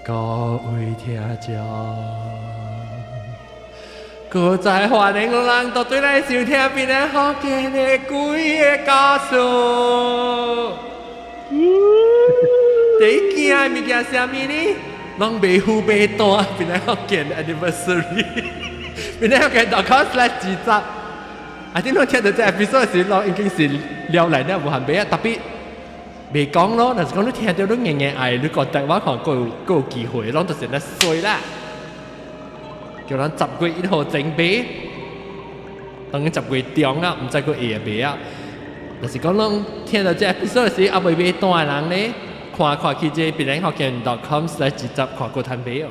各位聽眾，閣再歡迎咱都對來收聽邊個福建的幾个故事。第一件的物件啥物呢？攏袂赴買單，邊個福建 anniversary，邊個福建 .com/20。啊！啲攏聽到這 episode 時，攏已經是了來了無限買啊，特別袂講咯。若是講你聽到你硬硬愛，你覺得我看閣有閣有機會，攏就是咧衰啦。叫咱10月1號前買，當然10月中啊，毋知閣會會買啊。若是講攏聽到這 episode 時，猶未買單的人咧，看看去這邊個福建 .com/20看閣通買哦，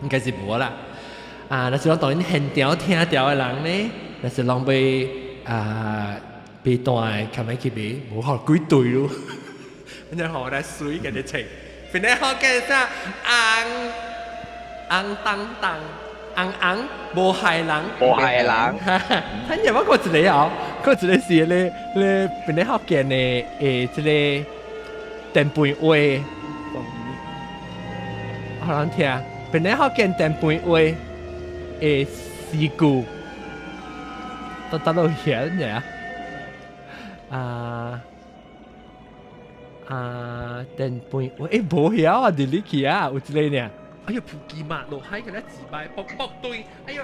應該是無啦。啊，若是講當然現場聽著的人咧，若是攏欲啊買單的，較欲去買，無好幾對咯。然後來水給你穿，邊個福建啥紅紅當當紅紅無害人，無害人。睇下我過一个哦，過一个是咧咧邊個福建的誒，這個電飯話，好難聽。邊個福建電飯話的詩句，都得到顯嘅啊啊！電飯話誒無曉啊，delete 去啊，有一個呢。哎呦，普吉馬落海給他自敗，卜卜對，哎呦！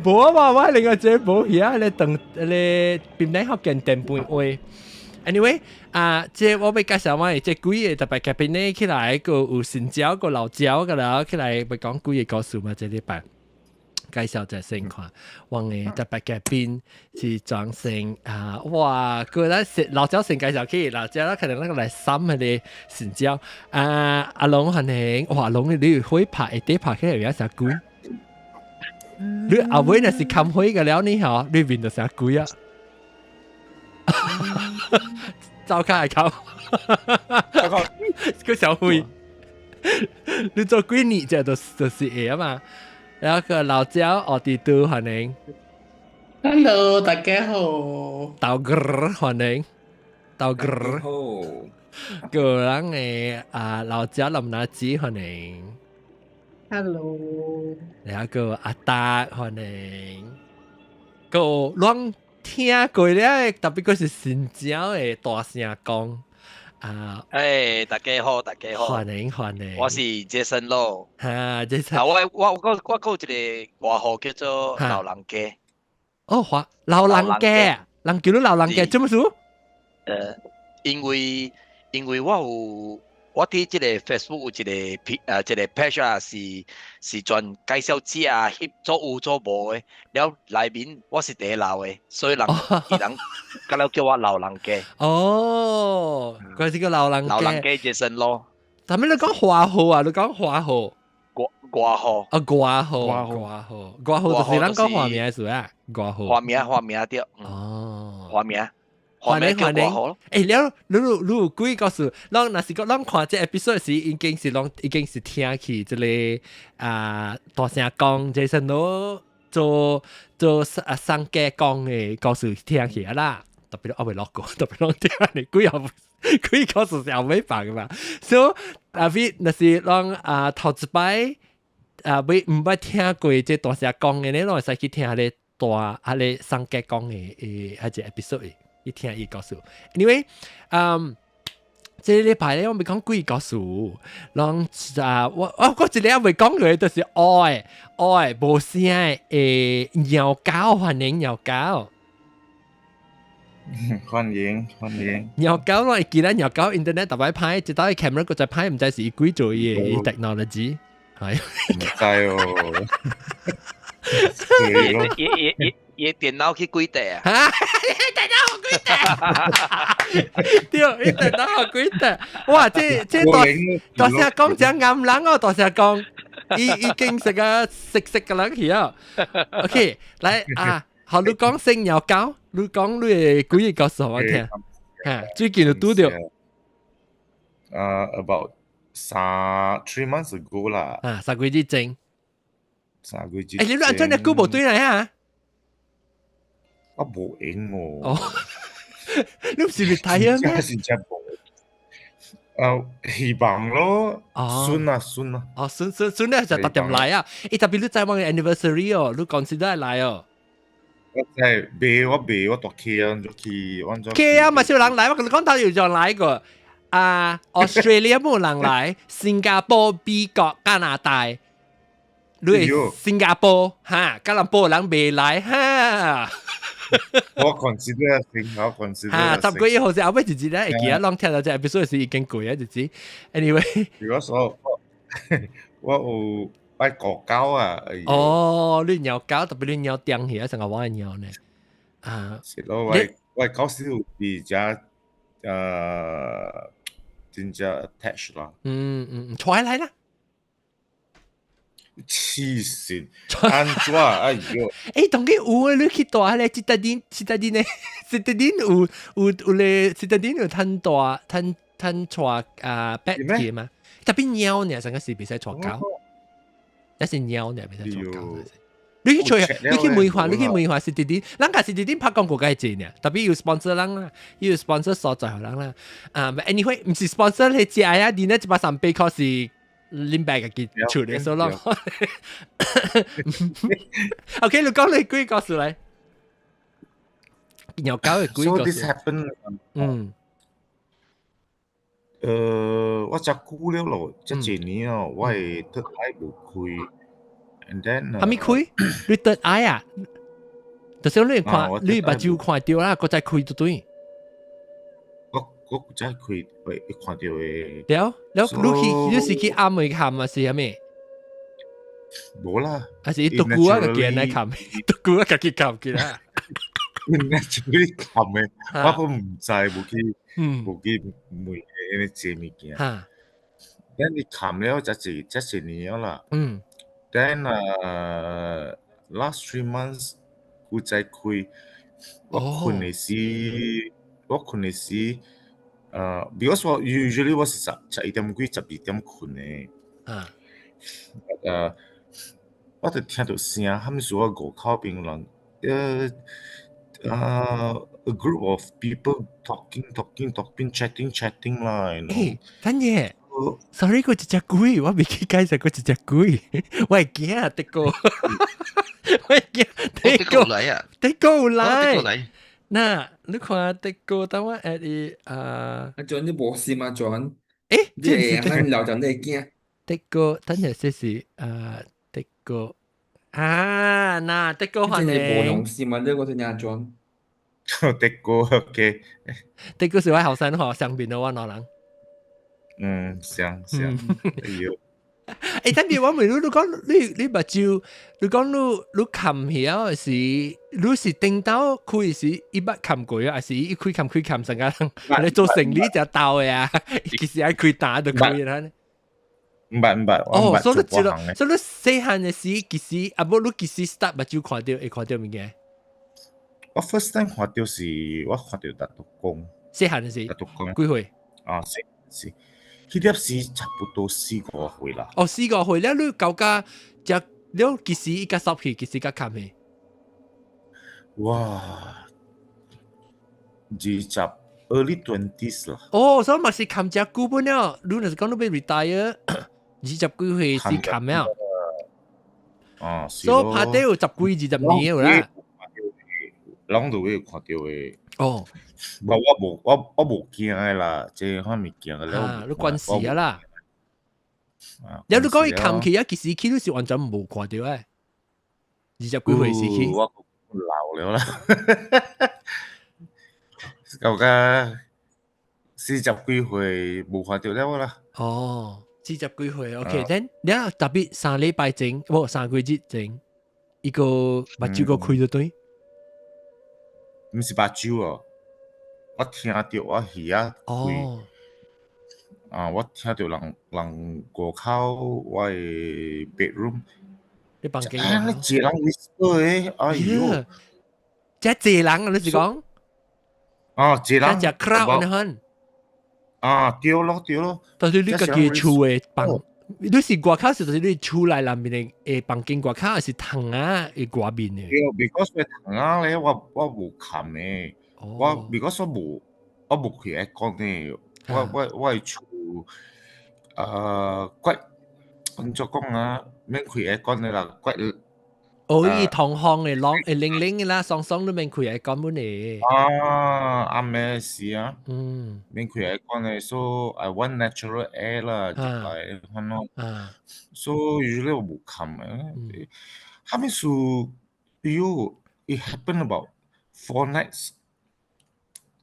無啊嘛，我另外一個無曉，咧當咧邊個福建電飯話。Anyway，啊，這我欲介紹我這幾个特別嘉賓呢，起來個有新椒個老椒個啦，起來欲講幾个故事嘛，這禮拜介紹者先看，我的特別嘉賓是莊生啊，哇！個咱是老椒先介紹起，老椒可能那個來三個新椒啊，阿龍歡迎，哇！阿龍你會拍會得拍起來有啥鬼？你後尾若是冚火個了呢吼，你面就啥鬼啊？走開來冚，個小灰，你做幾年這就是會啊嘛。然後個老椒奧迪都歡迎，Hello，大家好，豆哥歡迎，豆哥好，個人的啊老椒林拿子歡迎，Hello，然後個阿達歡迎，個攏聽過了，特別個是新椒的大聲講。啊！誒，大家好，大家好，歡迎歡迎，我是 Jason 咯。哈，Jason。啊，我我我有一個外號叫做老人家。哦，華老人家，人叫你老人家，做乜事？因為我有我佇這個 Facebook 有一個 P 一個 page 啊，是專介紹食啊，翕做有做無的，了內面我是第一老的，所以人伊人甲了叫我老人家。哦，佢是個老人家。老人家 Jason 咯。但係你講華號啊？你講華號？外號。啊，外號，外號，外號就是咱講花名是啊？外號。花名，花名對。哦。花名。歡迎歡迎。欸，了，你有幾個是，咱若是講咱看這 episode 時，已經是攏已經是聽去這個啊大聲講，Jason 都做做啊上家講的故事聽去啊啦，特別我未落過，特別攏聽你幾後幾個是後尾放的嘛。所以特別若是攏啊頭一擺啊未毋捌聽過這大聲講的呢，攏會使去聽彼個大啊咧上家講的誒，彼個 episode。一聽伊故事，anyway，這禮拜咧我欲講幾個故事，攏啊我一個未講過，就是愛愛無聲的誒鳥狗，歡迎鳥狗，歡迎歡迎。鳥狗我會記得鳥狗 internet 特別歹，一道 camera 閣再歹，毋知是伊幾做伊的 technology，係。毋知哦。伊伊伊伊電腦去幾塊啊？哈！電腦予幾塊？對，伊電腦予幾塊？哇！這大大聲講真暗人哦，大聲講，伊已經是個識識個人去啊。OK，來啊，好，你講先鳥狗，你講你的幾个故事我聽。嚇，最近就拄著。 About 三 3 months ago 啦。啊，3個月之前。 3個月之欸，你按怎遮久無轉來啊？我無閒哦。哦，你毋是 retire 咩？真正無。啊，希望咯，哦。順啊順啊。哦，順順順咧就特點來啊！伊特別你知我嘅 anniversary 哦，你 consider 來哦。我真係未，我未，我讀去啊，就去，我就去啊，嘛少人來，我跟你講，頭有人來過。啊，Australia 冇人來，新加坡、美國、加拿大，你新加坡哈，吉隆坡人未來哈。我 consider 先，我 consider。哈，10月1號是後尾日子咧，會記得攏聽到這 episode 是已經過啊日子。Anyway，如果說我有愛國狗啊，哦，你貓狗特別你貓點起啊，成個我的貓呢。啊，是咯，我狗是有比較真正 attach 啦。嗯嗯，出來啦。黐線，安怎？哎喲！欸，當佢有啊，你去大咧，這搭點呢？這搭點有咧，這搭點有趁大趁趁帶啊 pet 去嘛？特別貓呢，成個是袂使帶狗，那是貓呢，袂使帶狗。你去吹，你去梅花，你去梅花是弟弟，咱家是弟弟拍廣告該濟呢，特別有 sponsor 人啦，有 sponsor 所在人啦。啊，anyway，毋是 sponsor 係食啊，你呢138塊是恁爸家己出的，所以咯。OK，你講你幾個故事來？貓狗的幾個 So this happen，我真久了咯，這幾年哦，我的 third eye 無開，and then 還沒開？你 third eye 啊？就是你看，你目睭看著啦，閣再開就對。我再開會看著的。了了，你去你是去暗暝看還是啥物？無啦，還是獨孤啊個見來看，獨孤啊家己看起來。 naturally 看的，我都毋知，無去問那個這物件。等你看了，這是年啦。Then last 3 months 有再開，我睏的時，because 我 usually 我是11點幾12點睏的。我就聽著聲，他們說我外口邊人，a group of people talking talking talking chatting chatting 啦。欸，等下，sorry，個一隻鬼，我未去解釋個一隻鬼，我會驚的個，我會驚的個來啊，的個來，的個來。嗱，你看的個，等我 add 伊啊。阿 John 你無事嗎？John？欸，你會咱老陣你會驚？的個，等下這是啊，的個啊，嗱，的哥歡迎。無用事嗎？你個是阿 John？的哥，OK。的哥是我後生嗬，上邊的我兩人。嗯，像像，哎喲。欸，但係我問你，你講你目睭，你講你冚起啊是，你是頂到開時伊捌冚過啊，還是伊開冚開冚成個人？你做生理就鬥的啊，其實愛開單就可以啦。毋捌毋捌，哦，所以你知道，所以你細漢的時，其實啊無你其實 start 目睭看著會看著物件。我 first time 看著是我看著大督公。細漢的時。大督公。幾歲？啊，是是，彼粒時差不多四五歲啦。哦，四五歲了，你舊家只了幾時伊較濕去，幾時較冚去？哇，20 early 20s 啦。哦，所以嘛是冚只久本了，你若是講你欲 retire，20幾歲是冚了。哦，所以拍底有十幾二十年有啦。攏都會看著的。哦，無我無我無驚的啦，這款物件了。啊，你關事啊啦。了你講伊冚去啊，其實去你是完全無看著的。20幾歲時去。我老了啦，到甲40幾歲無看著了啦。哦，40幾歲，OK，then 了特別3禮拜前，無3幾日前，伊個目睭閣開著對。毋是目睭哦，我聽著我耳仔開。啊！我聽著人外口我的 bedroom，你房間啊！你一個人 whisper 的，哎喲！這濟人啊，你是講？啊，一人。這 crowd 呢款。啊，對咯對咯。但是你家己厝的房，你是外口是就是你厝內內面的房間外口，還是窗仔的外面的？對，because 窗仔咧，我無冚的，我 because 我無開 aircon 的，我的厝啊，怪按怎講啊，免開 aircon 的啦，怪。哦，伊通風的，攏會冷冷的啦，爽爽都免開 aircon 本的。啊，暗暝時啊，免開 aircon 的，so I want natural air 啦，入來款咯。So usually 我無冚的。後尾數，哎喲，it happen about 4 nights，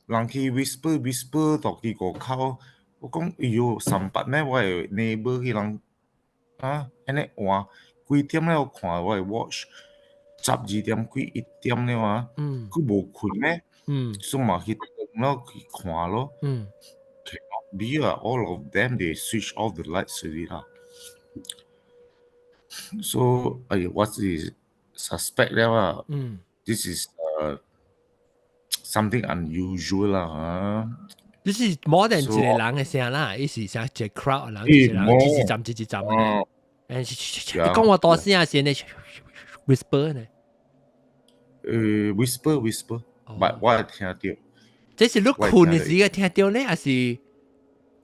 人去 whisper whisper 到去外口，我講哎喲，三八咩？我的 neighbor 彼人啊，按呢換幾點咧？我看我的 watch 12點幾1點了啊，閣無睏咩？所以嘛去轉咯，去看咯。Cannot be 啊！All of them they switch off the lights already 啦。So 哎喲，我是 suspect 了啊。This is something unusual 啦嚇。這是 more than 一個人的聲啦，伊是啥一個 crowd 人，一個人一直站一直站的。誒，你講話大聲先咧，whisper 呢？ Whisper whisper，but 我會聽著。這是你睏的時間聽著呢，還是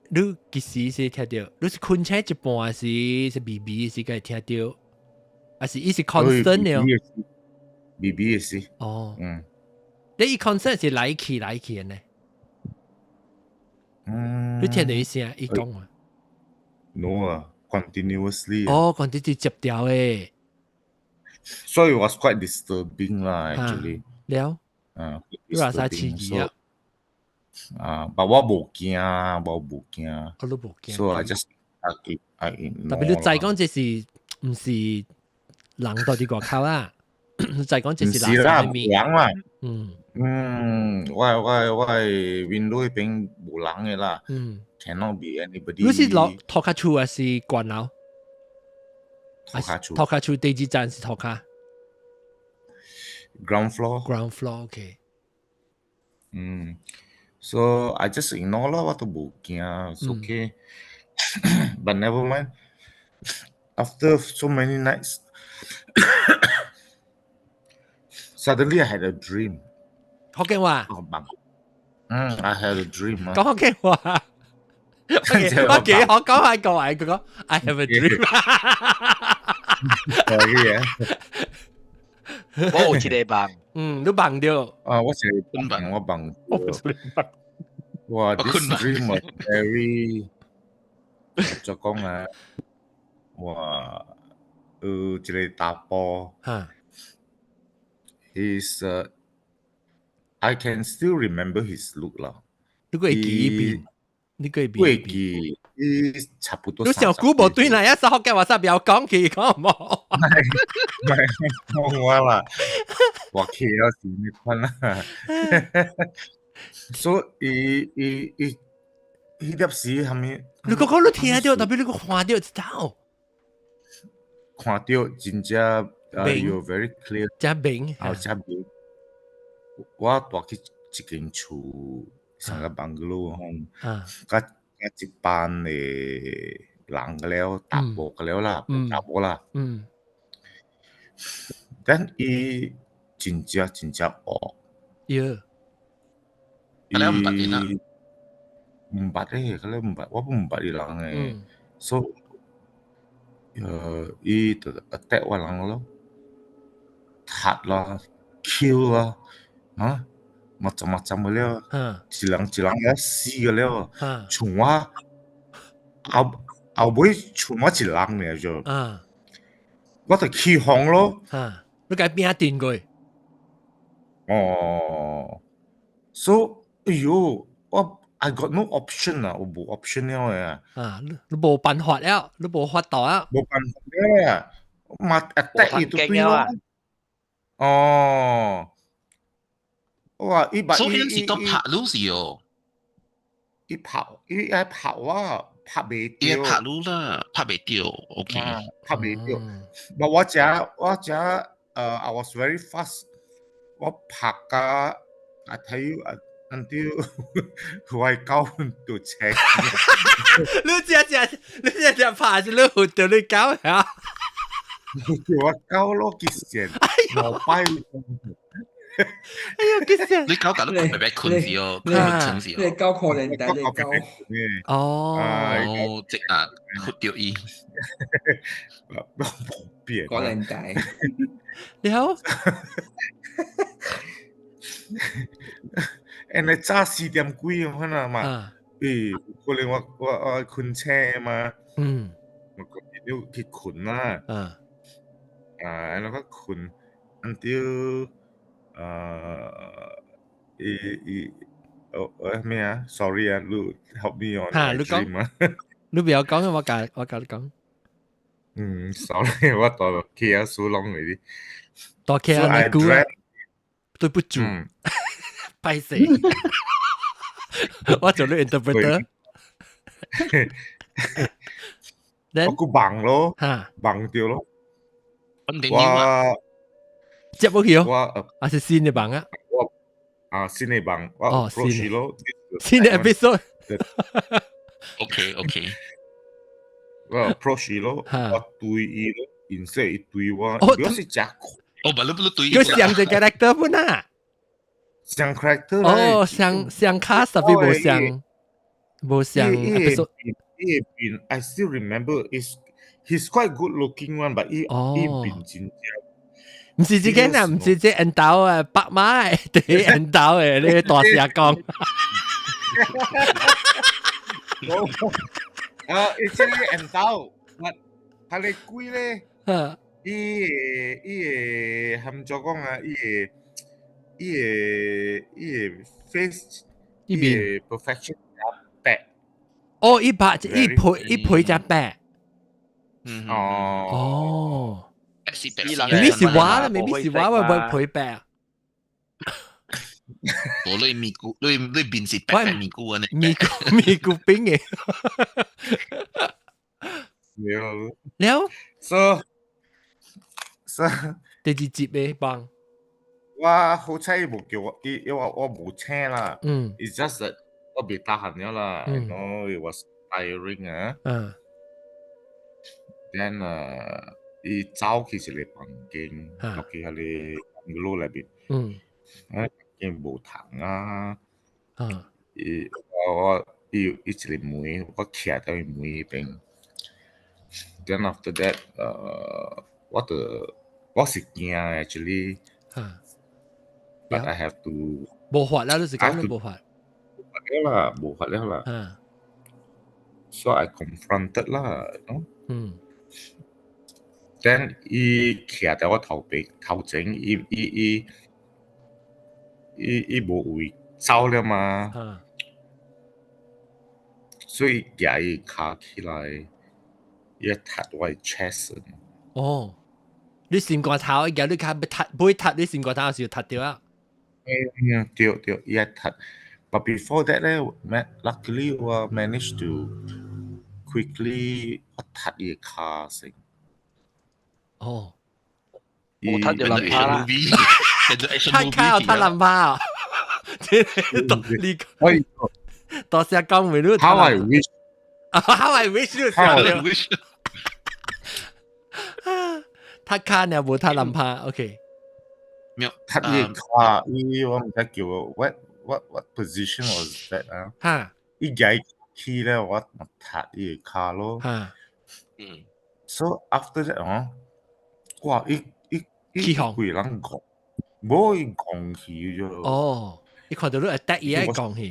你幾時是聽著？你是睏醒一半，還是是微微時間聽著？還是伊是 constant 的？微微的時。哦。你伊 constant 是來去來去的呢？你聽著伊聲，伊講話。 No 啊，continuously。哦，continuous 接掉的。所以 was quite disturbing 啦，actually。了。啊，你話啥刺激啊？啊，但我無驚，我無驚。我都無驚。所以 I just I ignore。特別你再講這是毋是人到佇外口啦？你再講這是毋是啦，無人啦。嗯，我 window 彼邊無人的啦。Cannot be anybody。你是落塗跤厝還是懸樓？塗跤厝。塗跤厝第幾層是塗跤？Ground floor。 Ground floor, okay。嗯，so I just ignore 啦，我都無驚，it's okay。But never mind. After so many nights, suddenly I had a dream. 福建話。嗯，I had a dream 講福建話。我幾可講下個位，佢講 I have a dream。可以啊。我有一個夢。嗯，你夢著。啊，我是夢，我夢。哇，this dream was very 就講啊，哇，有一個查埔。He's I can still remember his look 啦。你會記邊？你會會記，伊差不多。你上久無對來，一首福建話煞不要講起，講無？唔係講我啦，我記了是呢款啦。所以伊伊伊彼粒時啥物？你講講你聽著，特別你閣看著一道。看著真正有 very clear，真明，啊，真明。我蹛去一間厝，上個 bungalow 吼，佮佮一班的人個了，查埔個了啦，查埔啦。但伊真正真正惡。喲。伊毋捌咧，佢咧毋捌，我毋捌伊人的，所以，伊就 attack 我人咯，殺啦，kill 啦，啊，macam-macam 個了，一人一人了死個了，像我後後尾像我一人爾就，我就起哄咯。你共拚陣過。哦，所以，哎喲，我 I got no option 啊，我無 option 了嘅。啊，你無辦法了，你無法度啊。無辦法了，嘛 attack 伊就對咯。哦，哇！伊把所以是都拍擼是哦。伊拍伊愛拍我，拍袂著。伊拍擼啦，拍袂著，OK。拍袂著。無我遮我遮，I was very fast。我拍甲，I tell you until 我的狗就請。你只只你只只拍是你唬著你狗嚇？我狗咯，去線，兩擺。哎呦，其實你搞搞都白白困死哦，困成死你哦。高可能但你高。哦。哦，即啊，哭掉伊。變。可能大。你好。誒，你早4點幾可能嘛？誒，可能我困車嘛。我要去困啦。啊，然後困，until 伊伊，哦，咩啊？Sorry 啊，你 help me on。嚇，你講，你不要講，我教你講。嗯，sorry，我大 K 啊，數攏嚟啲。大 K 啊，那句啊，對不住，歹勢，我做你 interpreter。我個夢咯，夢掉咯。我接唔起哦，我還是新的夢啊？我啊，新的夢，我哦，新的咯，新的 episode。 OK OK。我 approach 咯，我對伊咯，然後伊對我，我是食哦，唔，你不對佢像隻 character 本啊？像 character 哦，像像卡特別無像，無像 episode。伊面，I still remember is he's quite good looking one, but 伊伊面真正。唔是這個啊，唔是這緣投啊，白馬的，第緣投的，你大聲講。啊，伊這個緣投，我佢個鬼咧，伊會伊會含怎講啊？伊會伊會伊會 face，伊會 perfection 白。哦，伊白伊配伊配隻白。哦。哦。未必是我啦，未必是我會會配白。我你面菇，你你面是白白面菇啊？你面菇面菇冰嘅。了。了。 So 第二集嘅幫。我好彩無叫我，因為我無請啦。It's just that 我袂 tahan 了啦。You know it was tiring 啊。Then 伊走去一個房間，落去彼個爐內面。啊，間無窗啊。伊我我伊伊一個門，我徛佇伊門彼邊。Then after that，我就我是驚 actually。But I have to。無法啦，你是講你無法。無法了啦，無法了啦。So I confronted 啦，喏。Then 伊徛佇我頭邊頭前，伊伊伊伊伊無位走了嘛。所以舉伊跤起來，伊踢我 chest。哦，你心肝頭，伊舉你跤欲踢，不會踢你心肝頭時就踢著啊。嗯，對對，伊踢。But before that 咧，luckily 我 managed to quickly 我踢伊跤先。哦，我踢著人拍啦，踢跤踢人拍啊！你多謝講話你。 How I wish。 How I wish 你 How I wish。踢跤呢無踢人拍，OK。沒有踢伊跤，伊我毋知叫 what position was that 啊？伊舉起咧，我踢伊跤咯。So after that 哦，哇！伊伊伊規人戇，無伊戇去咗。哦，伊看到你會得意愛戇去。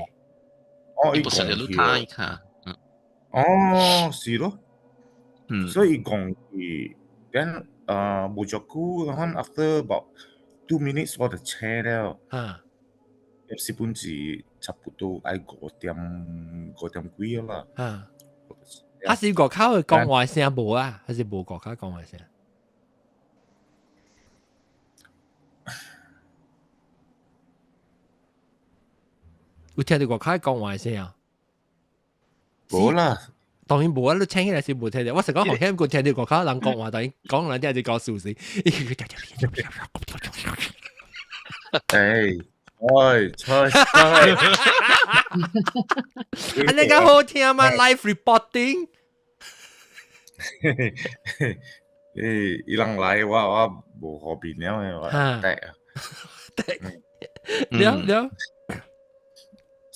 哦，伊戇去。哦，是咯。所以戇去，then 無足久，可能 after about 2 minutes 我就醒了。日本是差不多愛5點5點幾啦。啊，是外口嘅講話聲無啊，還是無外口講話聲？有聽到外口講話聲啊？無啦，當然無啊！你請起來是無聽到。我是講好聽過聽到外口人講話，當然講人啲係講事實。哎，喂，吹吹，啊，你個好聽嗎？Live reporting。誒，伊人來我我無方便了的，我帶啊。了了，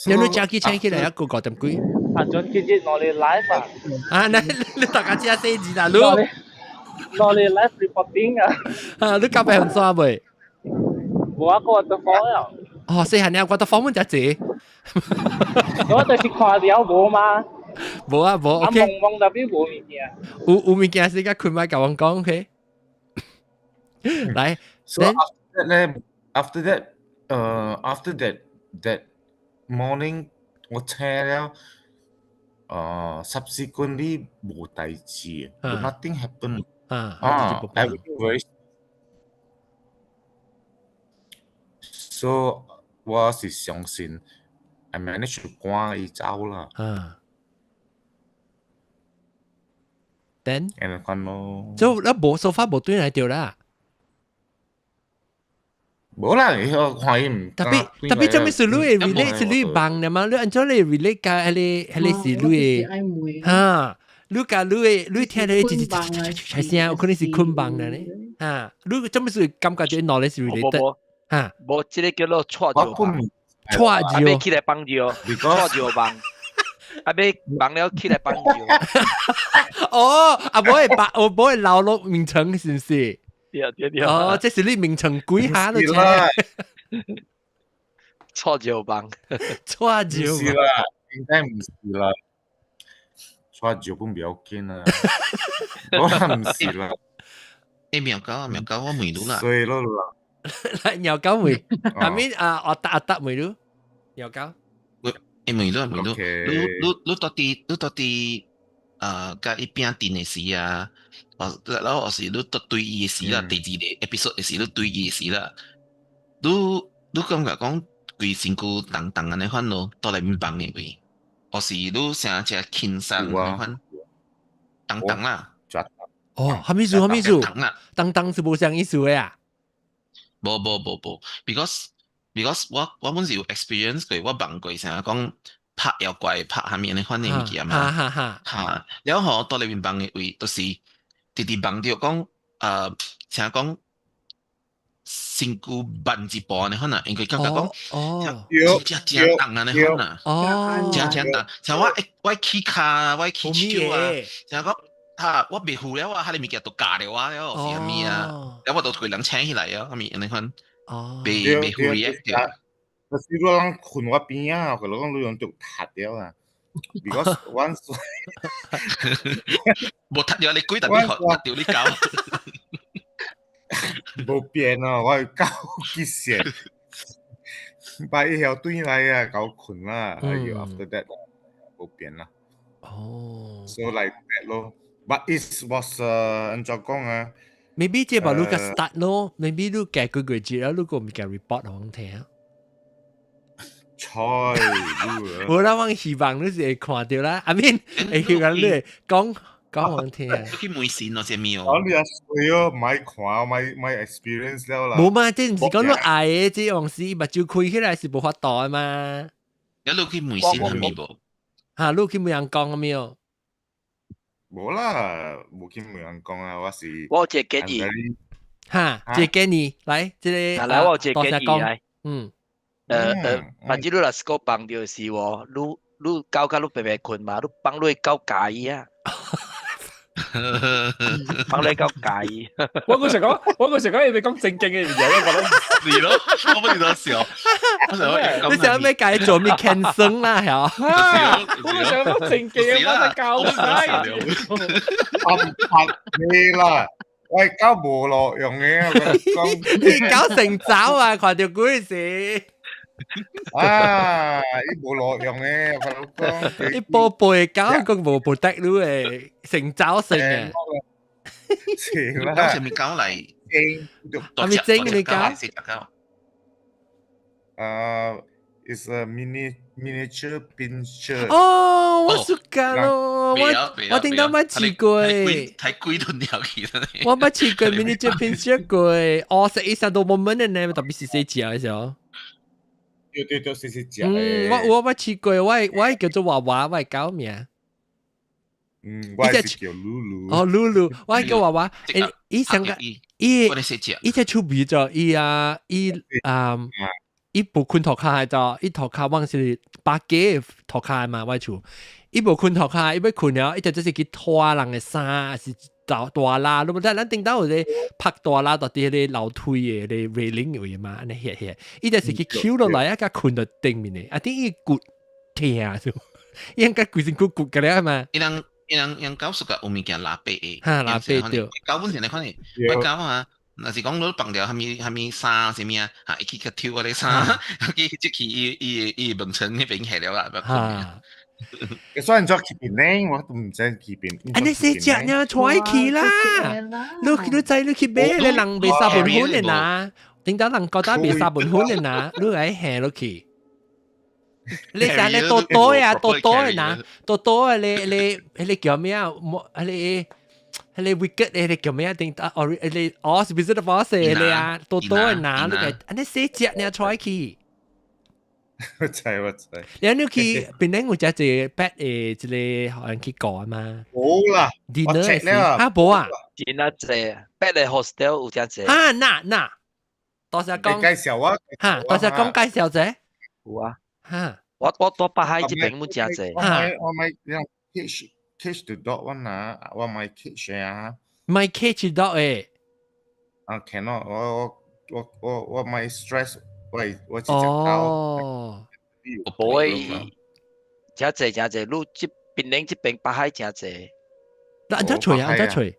你你早起請起來一個五點幾？啊，準今日我哋 live 啊！啊，你你大家知四字啦，你我哋 live reporting 啊！啊，你交俾人刷未？冇啊，個 waterfall 啊！哦，細漢你 waterfall 滿只濟。我就是看了無嘛。無啊無，OK。啊，望望特別無物件。有有物件是甲困咪共阮講，OK。來，So after that after that，after that that morning，我請了，subsequently 無代誌，nothing happen。啊，everything very so 我是相信，I manage to 趕伊走啦。啊。Then，按呢款咯。就你無 so far 無轉來著啦。無啦，伊看伊毋。特別特別，做咩事你會 relate 是你夢的嘛？你按怎你 relate 共彼个彼个是你的？哈，你共你的你聽咧，吱吱吱吱吱聲，有可能是睏夢的咧。哈，你做咩事感覺這 knowledge related？哈，無，這个叫做錯著夢。錯著。啊，欲起來放尿，錯著夢。啊，欲夢了起來放尿。哦，啊，無會白，我無會流落眠床，是毋是？對對對。哦，這是你眠床幾下都請。錯著夢，錯著。毋是啦，應該毋是啦。錯著本不要緊啊。我毋是啦。欸，妙狗啊，妙狗，我問你啦。所以咯啦。來，妙狗問，下面啊，阿達阿達問你，妙狗。喂，欸，問你問你，你你你到底你到底啊，佮伊拚陣的時啊，哦，然後是你對對伊的時啦，第二个 episode 的時，你對伊的時啦，你你感覺講規身軀重重按呢款咯，倒內面放的位，或是你成只輕鬆按呢款，重重啦。哦，啥物意思？啥物意思？重重是無相意思的啊？無無無無，because 我本是有 experience 過，我夢過啥講拍妖怪拍啥物按呢款的物件嘛，哈，了後倒內面夢的位，就是直直夢著講，啥講身軀慢一步按呢款啊，因為感覺講，哦，真正重按呢款啊，真正重，像我我起跤，我起手啊，像講。哈，我袂赴了啊，彼个物件都咬著我了，是啥物啊？了我都予人請起來啊，啥物按呢款，袂袂赴 react 著。就是你人睏我邊仔，我講你用著踢著啊。Because once 無踢著你鬼，但係踢著你狗。無變啊，我的狗去線，把伊曉轉來啊，共我睏啦。哎喲，after that 無變啦。哦。 So like that 咯。But it was 按怎講啊？Maybe 這把你個 start 咯，maybe 你過幾個月啦，你個物件 report 予阮聽。菜，無啦，我希望你是會看著啦，I mean 會希望你會講講予阮聽。去問神咯，啥物哦？我你也衰哦，莫看，莫莫 experience 了啦。無嘛，這毋是講你愛的，這往時目睭開起來是無法度的嘛。你去問神係咪無？哈，你去問人講啥物哦？無啦，無去問人講啊，我是。我有一個建議。哈，一個建議，來，這個。來，我有一個建議來。反正你若是閣放著是無，你你狗甲你白白睏嘛，你放你狗咬伊啊。放你狗咬伊。我嗰時講，我嗰時講，你講正經嘅嘢，我覺得是咯，我不知道笑。你想欲共伊做咩 cancel 啦？係我想講正經嘅，我教晒。我唔拍你啦，我狗無路用嘅，我講。你狗成走啊！看著鬼時。啊！伊無路用嘅，我講。你寶貝狗，佢無 protect 你嘅，成走性嘅。是啦。狗啥物狗嚟？係咪精你狗？ It's a miniature pinscher。哦，我熟㗎咯，我我聽到捌試過。睇鬼都尿去啦！我捌試過 miniature pinscher 過，哦，食醫生都冇問的呢，特別是細隻的時候。對對對，細細隻。嗯，我我捌試過，我我叫做娃娃，我的狗名。嗯，我是叫露露。哦，露露，我叫娃娃，欸，伊上個伊伊隻出鼻咗，伊啊伊啊伊無睏塗跤就，伊塗跤往是百幾塗跤嘛，我厝，伊無睏塗跤，伊欲睏了，伊就就是去拖人的衫，是大大啦，你無知咱頂到有個拍大啦，到佇彼個樓梯的彼個 railing 位嘛，按呢歇歇，伊就是去抾落來啊，共睏到頂面的，啊頂伊骨疼就，應該規身軀骨個了嘛。伊人伊人人狗屬個有物件拉白的，哈拉白對。狗本身來看呢，我狗啊，若是講你放掉啥物啥物衫啥物啊，哈，伊去去抽我的衫，去即去伊伊伊門層彼邊下了啦，哈。雖然做去邊呢，我都毋知去邊。啊，你細隻呢，帶去啦！你你知你去買，你人賣三本粉的呐，頂到人覺得賣三本粉的呐，你來下落去。你想你多多呀，多多的呐，多多的你你你叫咩啊？莫你你 wicked 你你叫咩啊？頂到哦你哦是不是得 boss 你啊？多多的呐，你個你細隻呢，帶去。我知我知。你你去檳城有食一個 pet 的一個人去過啊嘛？無啦，我 check 了。啊無啊？真啊濟，pet 的 hostel 有真濟。啊那那，多謝講。介紹我。哈，多謝講介紹者。有啊。哈，我我我北海這邊冇真濟。我買我買catch catch the dog 我拿我買 catch 啊。買 catch dog 誒。啊，cannot，我我我我買 stress。我我是隻狗。哦，無會，真濟真濟，你這檳城這邊北海真濟。那按怎揣啊？按怎揣？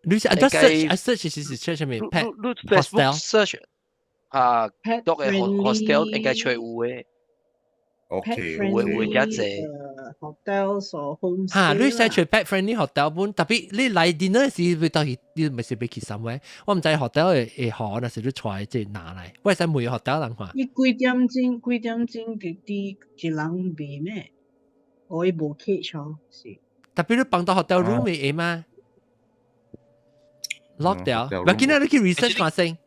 你是按怎 search？啊 search 是是 search 啥物？pet hostel search 啊，dog 的 hostel 應該揣有的。 OK，有的有的真濟。 Hotel 或 homestay。哈，你 search pet friendly hotel 本，特別你來 dinner 時會到去，你咪是欲去 somewhere？我毋知 hotel 會會好，若是你帶這拿來，我會使問 hotel 人看。伊幾點鐘？幾點鐘佇佇一人賣咩？我伊無 catch 哦，是。特別你放到 hotel room 會會嗎？lock 掉，唔緊要，你去 research 看先。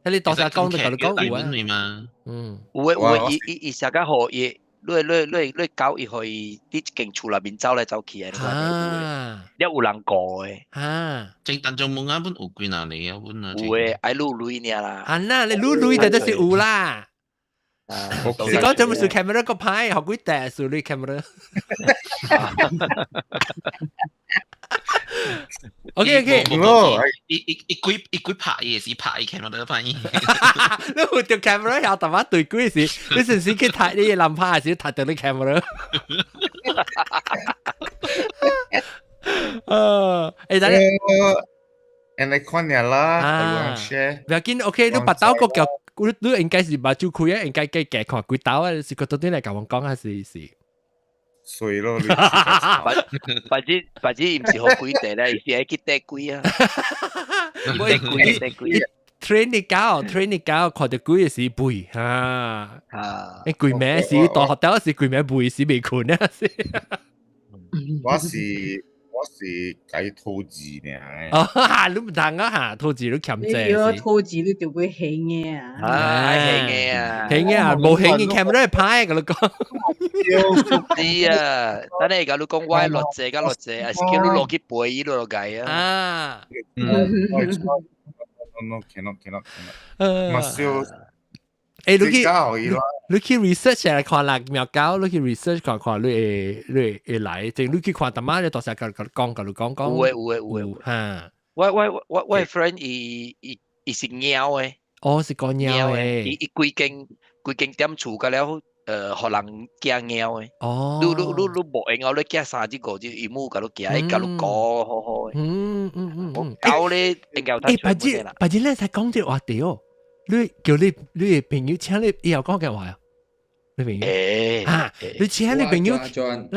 你到時講就共你講有啊。嗯，有的有的，伊伊伊寫較好伊。你你你你狗伊予伊佇一間厝內面走來走去的，啊，了有人顧的。啊，正但種門啊，本有幾若個啊，本啊。有的愛擼鐳爾啦。啊那，你擼鐳就就是有啦。是講做乜事 camera 個牌，學幾大數你 camera。OK OK，伊伊伊幾伊幾拍伊是拍伊 camera 拍伊。你有條 camera 有淡薄對鬼時，你順時去睇你男拍時睇到你 camera。欸，等下，你看下啦，唔要緊，OK，你捌到個叫，你你應該是目睭開啊，應該計計看幾刀啊，是個到底來共我講還是是？水咯，反反正反正伊毋是予鬼綴咧，伊是愛去綴鬼啊。綴鬼綴鬼。 train 你狗，train 你狗，看著鬼時背哈。啊！你鬼名時大學頭時鬼名背時袂睏啊！我是我是改兔子呢。哦，你毋通啊哈，兔子你欠債。你如果兔子你就會起嘅啊！啊，起嘅啊，起嘅啊，無起嘅 camera 拍共你講。是啊，等下共你講我落濟甲落濟，還是叫你落去陪伊落來啊？啊。 No, cannot, cannot, cannot. 嘛少。欸，你去你去 research 來看啦，妙狗，你去 research 看看，你會你會會來，正你去看，淡仔你到時共講，共你講講。有的有的有的。哈。我我我我 friend 伊伊伊是貓的。哦，是講貓的。伊伊規間規間店厝甲了，予人寄貓的。哦。你你你你無閒哦，你寄三隻五隻，伊母共你寄，伊共你顧好好的。狗咧應該有欸，白日白日咱才講這個話題哦。你叫你你的朋友請你以後講嘅話啊？你朋友啊？你請你朋友，你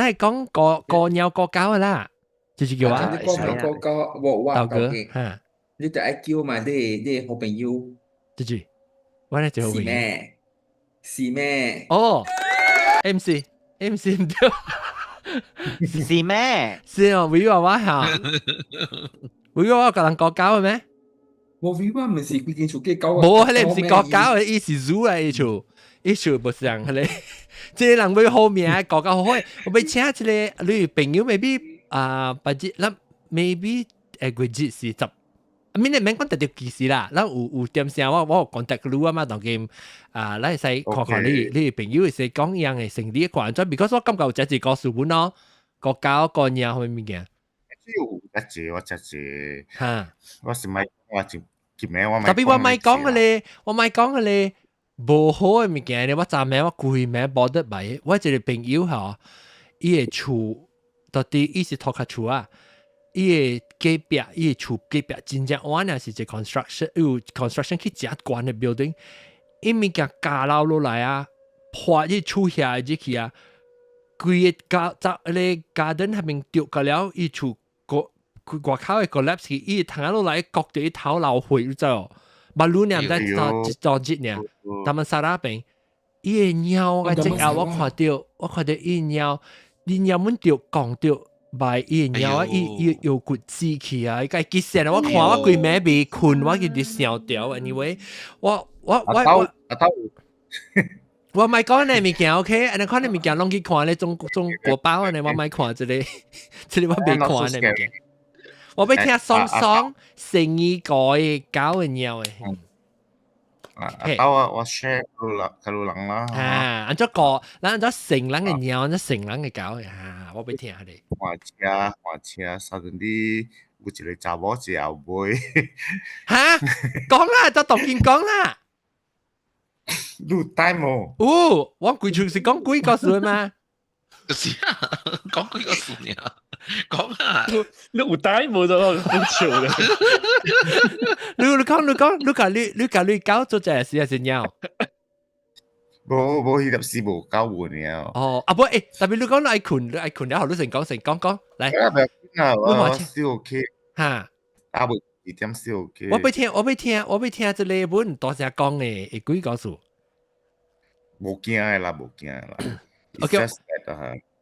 係講過過貓過狗的啦，就是叫我。你講貓過狗，我我大哥，哈，你就愛叫嘛，你你好朋友。就是，我咧就好朋友。是咩？是咩？哦，MC MC 毋對，是咩？是哦，維娃娃哈，維娃娃共人過狗的咩？無維娃毋是規間厝計狗。無，彼個毋是過狗的，伊是 zoo 來的厝，伊厝無像彼个，這个人欲好名，講較好好。我欲請一个你朋友，maybe 啊，別日咱 maybe 下個月是十。免你免講特別幾時啦，咱有點聲我有 contact 你啊嘛，當今啊，咱會使看看你朋友會使講樣的生理看怎，because 我感覺有這一個故事本咯，個狗個貓啥物件。有一個我這個，哈，我是莫我就今暝我特別我莫講個咧，我莫講個咧，無好的物件咧，我昨暝我規暝無得買，我一個朋友吼，伊的厝到底伊是塗跤厝啊。伊的隔壁，伊的厝隔壁真正晚啊，是一個 construction，有 construction 去誠懸的 building，伊物件加樓落來啊，破伊厝遐入去啊，規个家雜彼个 garden 彼邊著個了，伊厝個外口的 collapse 去，伊彈落來，割著伊頭流血，你知無？馬路爾毋知當當日爾，他們沙拉邊，伊的貓個隻後我看著伊貓，伊貓阮著講著。擺伊貓啊，伊有骨子去啊，伊個結線啊！我看我規暝未睏，我直直想著。Anyway，我我莫講那物件，OK？按呢看那物件攏去看咧中國報按呢，我莫看這个，這个我未看那物件。我欲聽爽爽生意個的狗的貓的。啊，啊，我 share 予人啦。啊，按怎個，咱按怎成人的貓，按怎成人的狗啊，我欲聽下咧。換車換車，suddenly 有一個查某坐後尾。哈？講啦，就當見講啦。你有 time 無？有，我規厝是講鬼故事嘛。就是啊，講鬼故事爾，講啊，你有 time 無就好笑嘅。你講，你共你狗做這事還是貓？無無，彼粒是無狗有爾。哦，啊不，欸，特別你講你愛睏，你愛睏了後，你先講先講講，來。不要緊啊，我是 OK。哈。啊無一點是 OK。我欲聽，我欲聽，我欲聽這个本大聲講的，會鬼故事。無驚的啦，無驚的啦。 OK。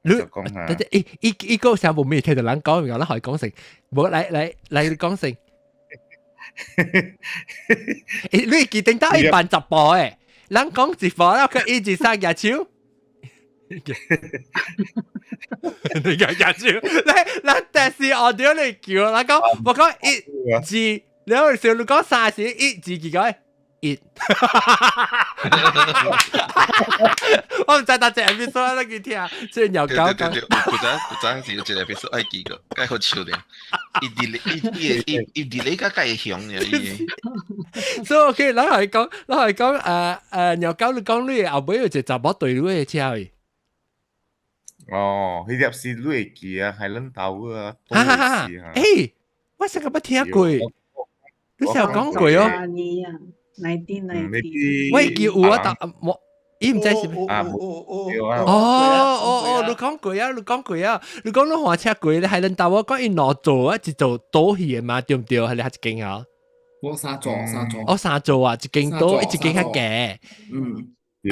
你，等陣，伊伊個啥無咩聽到人講，然後咱可以講成，無來來來，你講成。欸，你會記得到伊辦十步的，人講一步，了佢一二三舉手。你舉舉手，來來，但是 audio 你叫，我講我講一二，然後時你講三時，一二幾個？一，我毋知當隻 episode 咱去聽，這個鳥狗講。對對對，古早古早是有一個 episode 愛記個，蓋好笑咧。伊佇咧伊伊伊伊佇咧較蓋凶爾伊。所以 OK，咱來講，咱來講，鳥狗你講你後尾有一個查某對你的車去。哦，彼粒是你會記啊，海倫島啊，哈哈哈！欸，我上個捌聽過，你成日講過哦。 1990。我會記有啊，但我伊毋知是。哦哦哦，你講過啊，你講過啊，你講你換車過，你海倫島我講伊兩座啊，一座倒去的嘛，對毋對？還是一間啊？我三座，三座。哦，三座啊，一間倒，一間較低。伊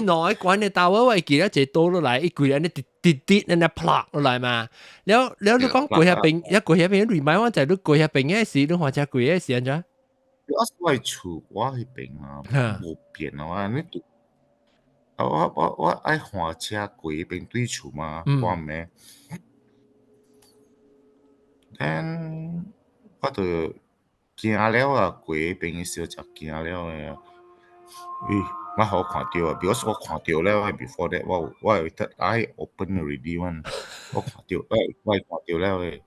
兩个懸的島我會記得一個倒落來，伊規個按呢直直直按呢啪落來嘛。了了，你講過遐邊，一過遐邊 remind 我就你過遐邊的時，你換車過的時按怎？我我厝我彼邊啊，無變啊，你啊我愛換車過彼邊對厝嘛，我暝。Then 我就驚了啊，過彼邊的時候就驚了的。咦，我好看著啊，because 我看著了，before that 我有得 eye open already one，我看著，我會看著了的。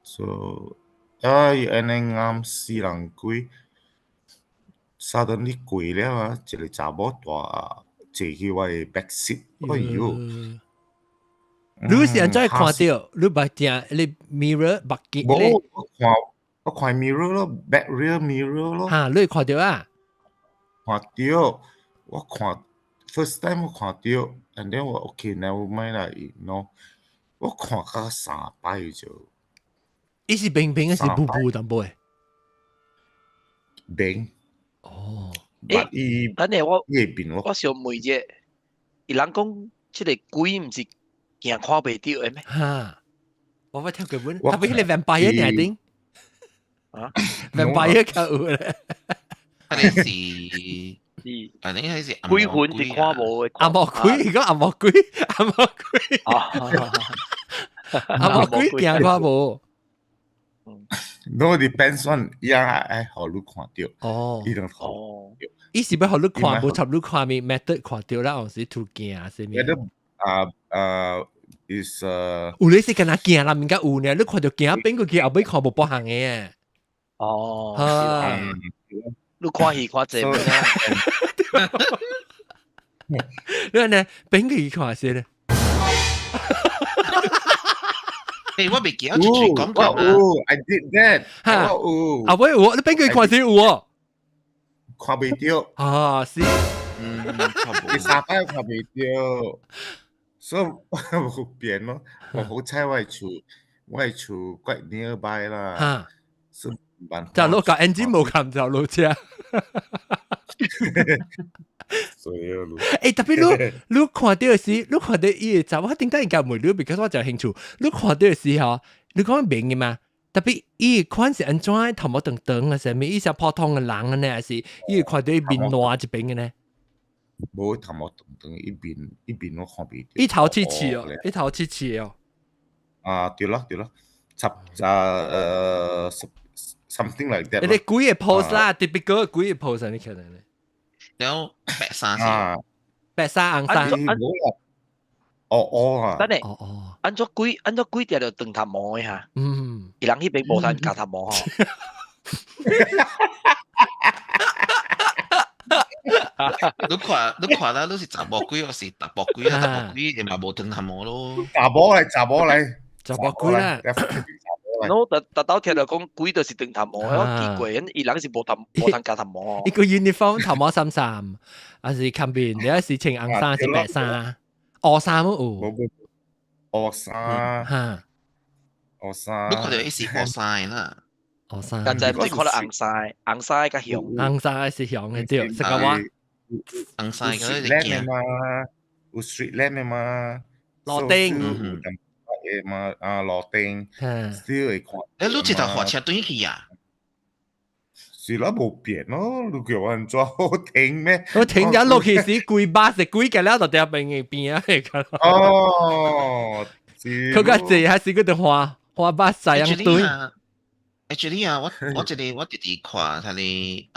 So 啊，伊按呢暗死人鬼，suddenly 過了啊，一個查某大坐去我的 back seat，哎喲！你是按怎看著？你目鏡你 mirror 目鏡？無，我看 mirror 咯，back rear mirror 咯。哈，你會看著啊？看著，我看 first time 我看著，and then 我 okay never mind 啦，you know，我看甲三擺就。伊是平平還是霧霧淡薄的？平。哦。欸，等下我我想問者，伊人講這个鬼毋是驚看袂著的咩？哈，我捌聽過本，特別彼个 vampire 爾頂。啊，vampire 較有咧。彼个是啊，你係是鬼魂是看無嘅，阿毛鬼，講阿毛鬼，阿毛鬼，阿毛鬼驚看無？ No depends on 伊愛予你看著。哦，伊就哦，伊是欲予你看，無插你看咪 method 看著啦，還是途徑啊？啥物？啊啊，is 有你是敢若驚啦，物件有呢，你看著驚變過去後尾看無別項嘅。哦，啊，你看戲看濟你呢變過去看先咧。誒，我未記得出嘴講過我有，I did that。哈，我有。啊喂，有，你變過去看先有哦。看袂著。啊，是。嗯，你三擺看袂著，所以無變咯。我好彩我的厝 quite nearby 啦。哈。所以辦就落架 engine 無冚就落車。所以咯。欸，特別你看著時，你看著伊會查，我頂下應該問你，because 我真興趣。你看著時吼，你講明嘅嘛？特別伊款是按怎頭毛長長啊，啥物？伊是普通嘅人啊呢，還是伊會看著伊面爛一邊嘅呢？無頭毛長長，伊面我看袂著。伊頭刺刺哦，伊頭刺刺哦。啊，對咯對咯，十啊something like that。你幾個 pose 啦，特別個幾個 pose 你看咧？了白衫是，白衫紅衫。哦哦啊！等下，哦哦，按怎鬼定著長頭毛的哈？嗯，伊人彼邊無通鉸頭毛吼。你看啦，你是查某鬼，還是查甫鬼啊？查甫鬼嘛無長頭毛咯。查某來，查某來，查某鬼啦。我特特兜聽著講鬼就是長頭毛，我奇怪，伊人是無通鉸頭毛。伊個 uniform 頭毛衫衫，還是看邊？你是穿紅衫，是白衫？烏衫有。烏衫。哈。烏衫。你看著伊是烏衫啦。烏衫。剛才毋是看著紅衫，紅衫較雄。紅衫是雄的對，是個我。紅衫個是驚嘛？有 street lamp 的嘛？路燈。的嘛啊路燈，still 會看。欸，你這頭火車轉去啊？是啦，無變咯，你叫我按怎好停咩？我停咗落去時，規巴是規個了，就佇邊邊啊。哦，佢較濟還是佢就花花巴士樣對。 Actually 啊，我這個我直直看他的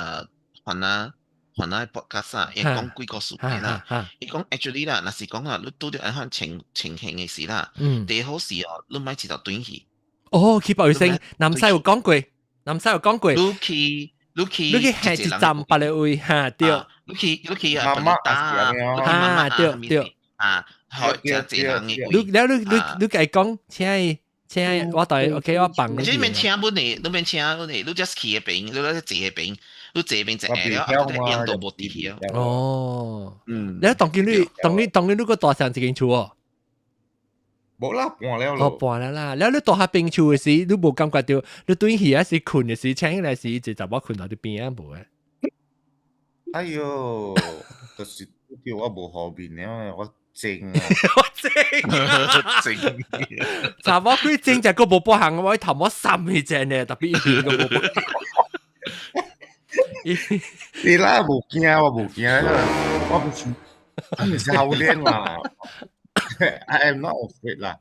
番仔番仔 podcast 啊，伊講幾個事件啦。伊講 actually 啦，若是講啊，你拄著按款情形的時啦，第一好事哦，你莫一頭轉去。哦，去報聲，南西有講過，南西有講過。你去你去下一站別個位哈對。你去啊，別打啊對對啊，好，真濟人的位。你了你共伊講，請伊。請我帶 OK 我放你。你免請阮的，你免請阮的，你 just 去彼邊，你咧坐彼邊，你坐邊坐下了，啊，你用都無佇去哦。哦，嗯，你當今你當你當你你閣住仝一間厝哦？無啦，搬了咯。哦，搬了啦。了你住彼邊厝的時，你無感覺著你轉去還是睏的時，醒起來時，一個查某睏佇你邊仔無誒？哎喲，就是叫我無好面了，我。精啊！我精，精，查某鬼精就閣無半項，我頭毛三彼隻呢，特別一邊閣無半。你啦無驚，我無驚，我不是少年啦。I am not afraid 啦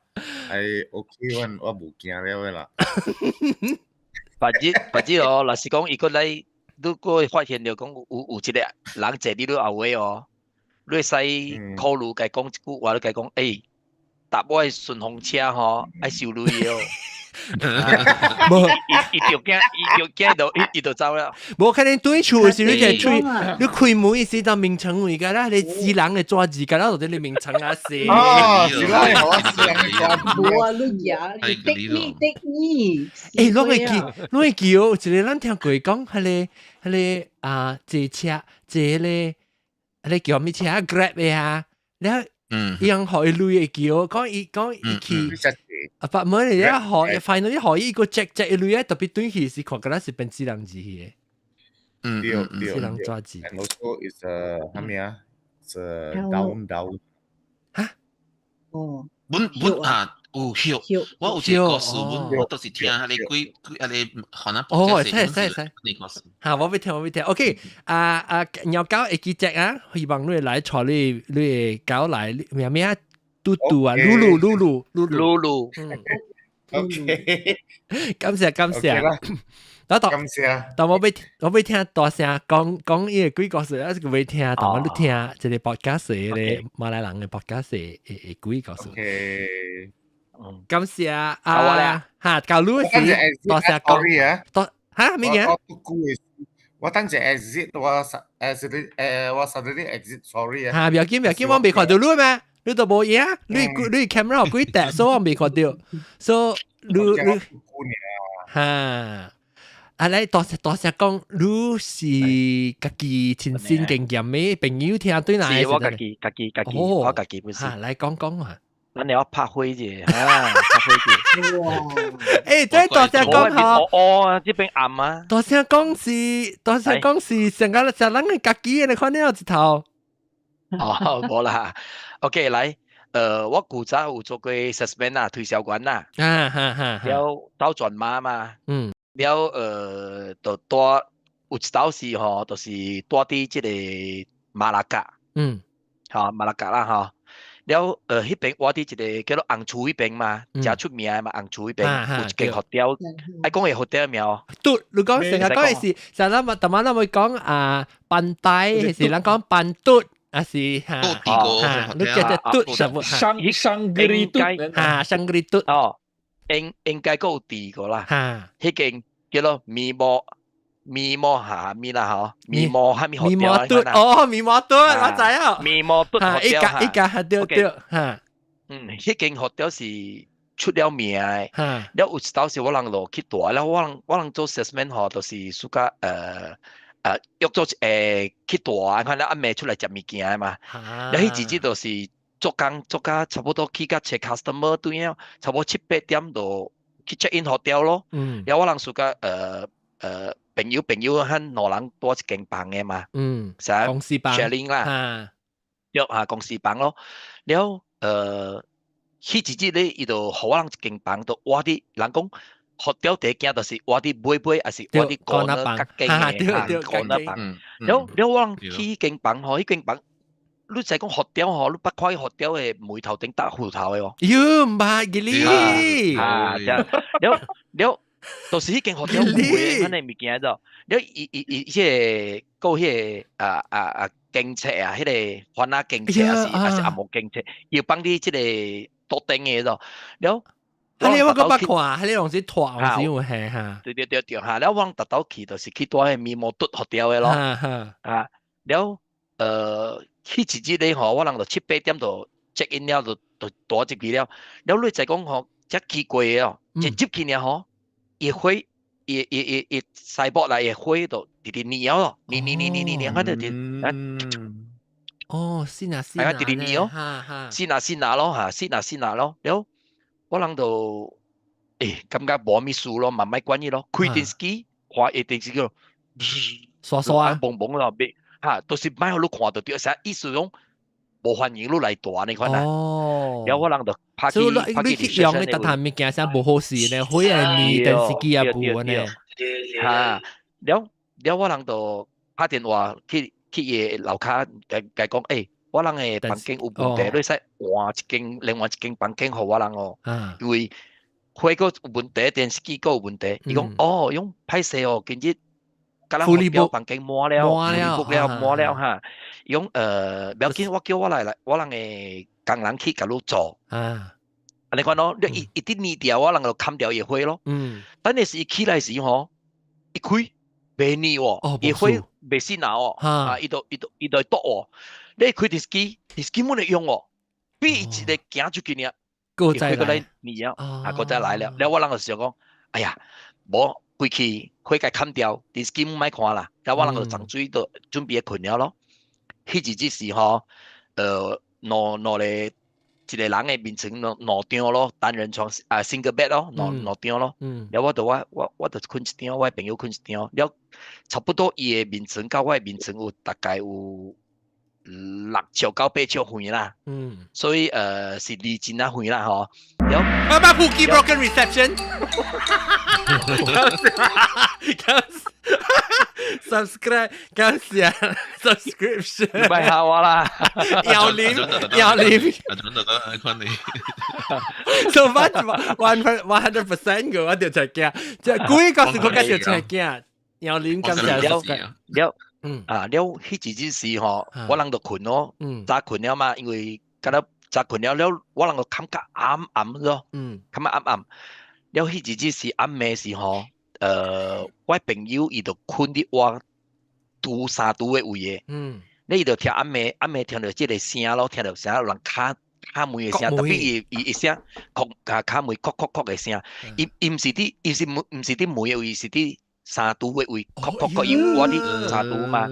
，I okay one，我無驚了的啦。反正反正哦，若是講伊閣來，你閣會發現著講有一個人坐佇你後尾哦。你會使考慮共伊講一句話，你共伊講，欸，搭我的順風車吼，愛收鐳的哦。無，伊就驚，伊就驚就伊就走了。無可能對厝的時，你就開，你開門的時就眠床位個啦，你死人的紙字，個啦，就佇你眠床啊死。哦，是啦，好啊，死人的紙。無啊，你贏，你得意得意。欸，攏會記，攏會記哦。有一個咱聽過講，彼個啊，坐車坐彼個。你叫咩車 Grab 的啊？了，伊人予伊鐳會記哦，講伊去啊，伯母你了，予 finally 予伊個 check check 伊鐳啊，特別轉去時看，敢若是變死人字去的。對對死人紙字。 And also is a 啥物啊？是 down down。哈？哦。本本啊，有翕，我有一個故事，我都是聽彼个幾幾彼个可能哦，會使會使會使，嚇，我欲聽我欲聽。OK，啊啊，貓狗會記隻啊，希望你會來帶你你的狗來，咩咩啊，嘟嘟啊，露露露露露露露。 OK，感謝感謝。感謝。但我欲我欲聽大聲講講伊个鬼故事，抑是欲聽，但我你聽一个 podcast 的馬來人的 podcast 的的鬼故事。 OK。感謝啊，嚇，教你是大聲講，大嚇咩嘢？我等陣 exit，我 exit 我 suddenly exit，sorry 啊。嚇，不要緊不要緊，我未看到你咩？你都無影，你你 camera 幾大，所以我未看到，所以你你嚇。啊，來大聲大聲講，你是家己親身經驗的朋友聽對哪？是我家己家己家己，我家己本身。嚇，來講講啊！咱你要拍火者，啊，拍火者。哇！這大聲講吼，哦，這邊暗啊。大聲講是，大聲講是，上個上人的家己的，你看了一頭。哦，無啦。OK，來，我古早有做過 salesman 啊，推銷員啦。啊哈哈。了斗轉馬嘛。了，就蹛有一道是吼，就是蹛佇這個馬六甲。吼，馬六甲啦吼。了，彼邊我佇一个叫做紅厝彼邊嘛，誠出名的嘛，紅厝彼邊有一間 hotel，愛講个 hotel 名哦。嘟，你講成日講的是，成日嘛，逐晚咱會講啊，班帶，還是咱講班嘟，還是嚇？嚇，你叫做嘟什麼？香香格里嘟，嚇，香格里嘟。哦，應應該閣有第二個啦。嚇，彼間叫做咪摩咪摩下咪啦吼，咪摩蝦米咪摩嘟哦，咪摩嘟，我知啊。咪摩嘟一家一家對對嚇。嗯，彼間 hotel 是出了名的。了有一道是我人落去蹛，了我人我人做 salesman 吼，就是屬較約做去蹛，看了暗暝出來食物件的嘛。了彼一日就是做工做甲差不多去甲揣 customer 對了，差不多七八點就去 check in hotel 咯。了我人屬較朋友朋友和兩人蹛一間房的嘛。公司房 sharing 啦。對啊，公司房咯。了彼一日咧，伊就予我人一間房，就倚佇人講 hotel 第一件就是倚佇尾尾，抑是倚佇 corner 較間的 corner 房。了了我人去彼間房吼，彼間房你知講 hotel 吼，你捌看 hotel 的門頭頂搭斧頭的無？喲，毋捌記哩。啊，了了了，就是彼間 hotel 有的，彼个物件就，了伊伊伊彼个閣彼个啊啊啊警察啊，彼个番仔警察抑是抑是紅毛警察，伊放佇這個桌頂的咯，了。啊！你我閣捌看，彼個攏是拖是有係哈。對對對對哈，了我逐晝去就是去蹛彼面毛嘟 hotel 的咯。啊，了彼一日咧吼，我人就七八點就 check in 了，就就蹛入去了。了你知講吼，遮奇怪的哦，一入去爾吼，伊火伊伊伊伊細胞內的火就直直燃咯，燃燃燃燃燃，燃，就直哦，是啊是啊，直直燃哦，是啊是啊咯嚇，是啊是啊咯，了我人就感覺無啥物事咯，嘛莫管伊咯，開電視機，看伊電視機咯，刷刷嘣嘣咯，別嚇，都是莫予你看到著，啥意思講無歡迎你來蹛呢款啊。哦，了我人就拍去拍你去用的逐項物件啥無好勢呢，火啊電視機也無呢。嚇，了了我人就拍電話去去伊樓跤，共共講，我人的房間有問題，你使換一間另外一間房間予我人哦。因為火閣有問題，電視機閣有問題。伊講哦，伊講歹勢哦，今日佮咱 hotel 房間滿了，滿了滿了哈。伊講不要緊，我叫我來來，我人的工人去共你做。按呢款咯，你伊伊直捏掉，我人就砍掉伊火咯。等下是伊起來時吼，一開袂捏喎，伊火袂死拿哦，啊，伊就伊就伊就會倒哦。你開電視機，電視機冇得用哦，比伊一个行出去爾，閣再來捏啊，啊，閣再來了。了我人就想講，哎呀，無規氣火共砍掉，電視機莫看啦。了我人就沖水就準備睏了咯。彼一日是吼，兩兩个一個人的眠床兩兩張咯，單人床啊，single bed 咯，兩兩張咯。了我就我我我就睏一張，我的朋友睏一張。了差不多伊的眠床佮我的眠床有大概有6尺到8尺遠啦。所以是離真啊遠啦嗬。有爸爸普吉 broken reception。Subscribe，感謝 subscription。唔係嚇我啦，要臉要臉。阿準就講看你。 So much 100% 嘅，我就就驚，即係幾個是個就就驚，要臉感謝 subscribe。了，啊，了，彼一陣時吼，我人就睏咯，早睏了嘛，因為敢若早睏了了，我人就感覺暗暗咯，感覺暗暗。了，彼一陣時暗暝時吼，我朋友伊就睏佇我拄三拄的位的，你伊就聽暗暝暗暝聽著這个聲咯，聽著聲有人敲敲門的聲，特別伊伊伊聲，敲敲敲門，敲敲敲的聲，伊伊毋是佇伊是毋是佇門的位，是佇三拄的位，敲敲敲，因為我佇三拄嘛，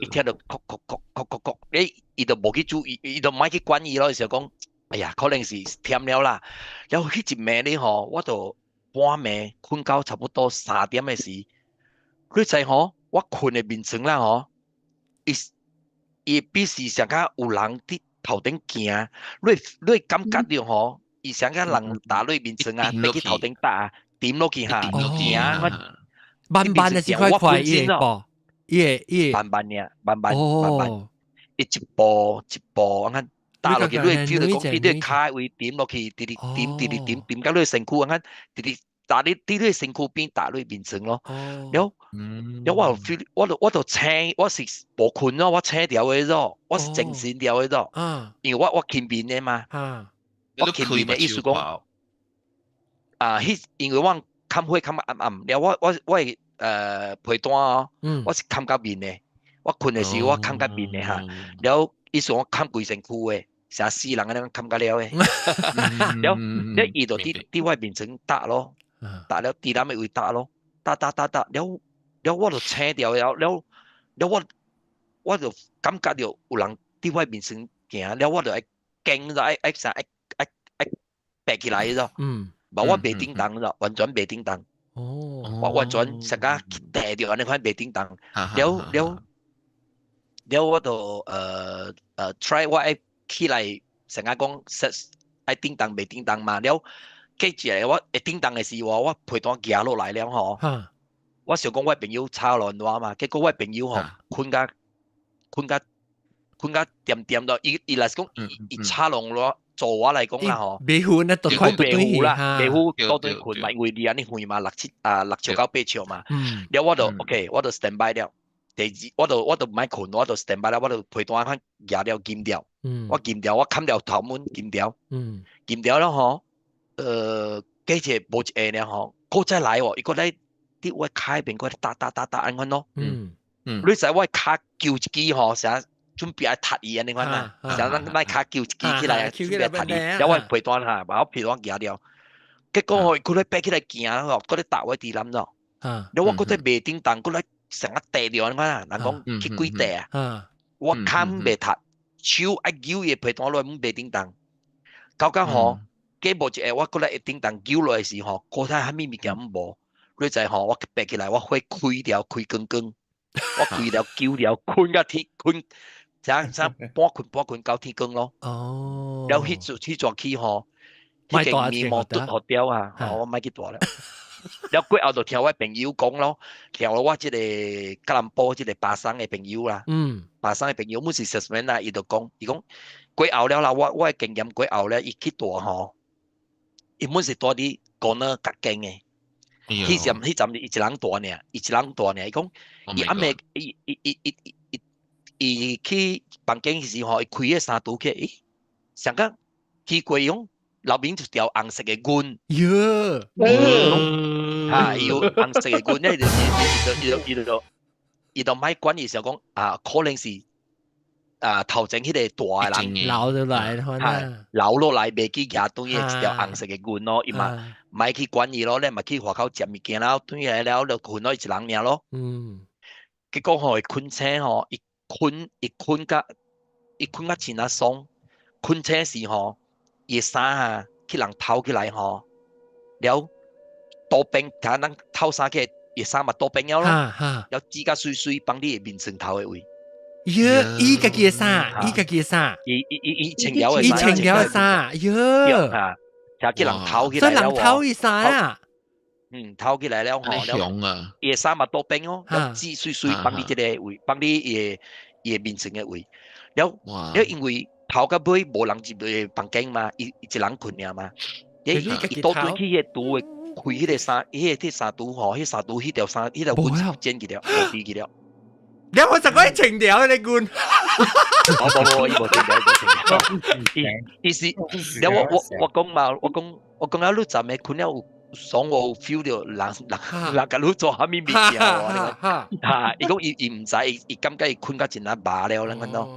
伊聽著敲敲敲敲敲敲，欸，伊就無去注意，伊就毋愛去管伊咯，伊就講，哎呀，可能是忝了啦。然後彼一暝咧吼，我就半暝睏到差不多3點的時，你知吼，我睏的眠床啦吼，伊伊比是上較有人佇頭頂行，你會感覺著吼，伊上較人打你眠床啊，佇去頭頂打，點落去哈，行我慢慢的是快快，伊會步，伊會伊會慢慢爾，慢慢慢慢，伊一步一步，按呢打落去，你會 feel 到講，佇你跤位點落去，直直點，直直點，點到你身軀，按呢直直打你佇你身軀邊打你眠床咯。了，了我就 feel，我就醒，我是無睏咯，我醒著的咯，我是精神著的咯。因為我輕眠的嘛，我輕眠的意思講，啊，彼因為我冚火冚暗暗，了我會被單哦，我是冚甲面的，我睏的時候我冚甲面的哈，了意思我冚規身軀的，成死人按呢冚甲了的，了了伊就佇我眠床搭咯，搭了佇咱的位搭咯，搭搭搭搭，了了我就醒著了，了了我就感覺著有人佇我眠床行，了我就會驚，就愛愛啥愛愛愛爬起來咯，無我袂叮當咯，完全袂叮當。我完全成個綴著按呢款袂叮當，了了了我就try 我愛起來，成個講實愛叮當袂叮當嘛，了過一個我會叮當的時候，我被單舉落來了吼，我想講我朋友吵亂我嘛，結果我朋友吼睏甲點點咯，伊伊若是講伊伊吵亂我。做我來講啦吼，袂赴那都快袂赴啦，袂赴倒轉睏嘛，因為離按呢遠嘛，六七啊6尺到8尺嘛。了我就 OK，我就 stand by 了。第二，我就毋愛睏，我就 stand by 了，我就被單款舉了金掉。我金掉，我冚掉頭門金掉。金掉了吼，過一個無一下了吼，閣再來哦，伊閣來佇我跤邊閣打打打打按款咯。你知我跤揪一支吼，啥？準備愛踢伊按呢款啊，想咱莫跤揪一支起來，準備愛踢伊，了我被單哈，把我被單舉了，結果吼，伊閣咧爬起來行吼，閣咧踏我豬腩咯，了我閣咧袂叮當，閣咧成個綴著按呢款啊，人講去幾塊啊，我跤袂踢，手愛揪伊的被單落來，袂叮當，到到吼，過無一下我閣咧會叮當揪落來時吼，閣睇啥物物件毋無，你知吼，我爬起來我火開了開光光，我開了揪了，睏甲天睏。啥啥半睏半睏到天光咯。了彼陣彼陣去吼，彼間面膜拄予掉啊，我莫去蹛了。了過後就聽我朋友講咯，聽我這個吉隆坡這個巴生的朋友啦，巴生的朋友，阮是 salesman 啦，伊就講，伊講過後了啦，我的經驗過後了，伊去蹛吼，伊阮是蹛佇 corner 角間的。彼陣彼陣伊一人蹛爾，伊一人蹛爾，伊講伊暗暝伊伊伊伊伊伊去房間時吼，伊開個衫櫥起，咦，上個奇怪講，內面一條紅色的煙。喲，哈，伊有紅色的煙，咧就是伊就伊就伊就伊就莫管伊想講啊，可能是啊頭前彼個蹛的人留落來，哈，留落來袂記舉轉去一條紅色的煙咯，伊嘛莫去管伊咯，你嘛去外口食物件了，轉來了就睏落伊一人爾咯。結果吼，伊睏醒吼，伊睏伊睏甲伊睏甲真啊爽，睏醒時吼，伊的衫啊去人偷起來吼，了倒邊，睇人偷衫起來，伊衫嘛倒邊了咯，了剪甲媠媠放佇伊眠床頭的位。喲，伊家己的衫，伊家己的衫，伊伊伊伊穿了的伊穿了的衫，喲，啊，就叫人偷起來了，所以人偷伊衫啊，嗯，偷起來了吼，了，伊的衫嘛多變哦，剪媠媠放佇這个位，放佇伊的面前的位，了了因為頭到尾無人入去房間嘛，伊一人睏爾嘛，伊伊倒轉去彼個櫥的開彼个衫，彼个衫櫥吼，彼衫櫥彼條衫，彼條棍剪去了，無滴去了。你我就講穿條你棍。無無無，伊無穿條，伊無穿條。伊伊是，了我講嘛，我講啊，你昨暝睏了有爽，我有 feel 到人人人共你做啥物物件哦？哈，伊講伊伊毋知，伊伊感覺伊睏甲真啊麻了，咱講到。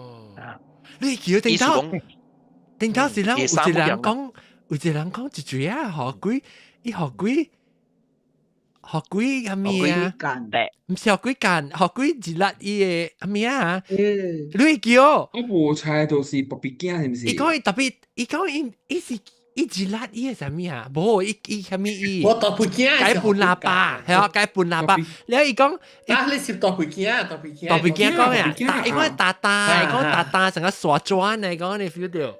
你記得頂頭，頂頭是咱有一個人講，有一個人講一句啊，予鬼，伊予鬼，予鬼啥物啊？毋是予鬼幹，予鬼一粒伊的啥物啊？你會記哦？我無猜就是特別驚，是毋是？伊講伊特別，伊講伊伊是伊一粒伊的啥物啊？無，伊伊啥物伊？我特別驚。改半喇叭，係啊，改半喇叭。了伊講，啊，你是特別驚，特別驚。特別驚講咩？伊講大大，伊講大大成個傻磚嚟講，你 feel 到？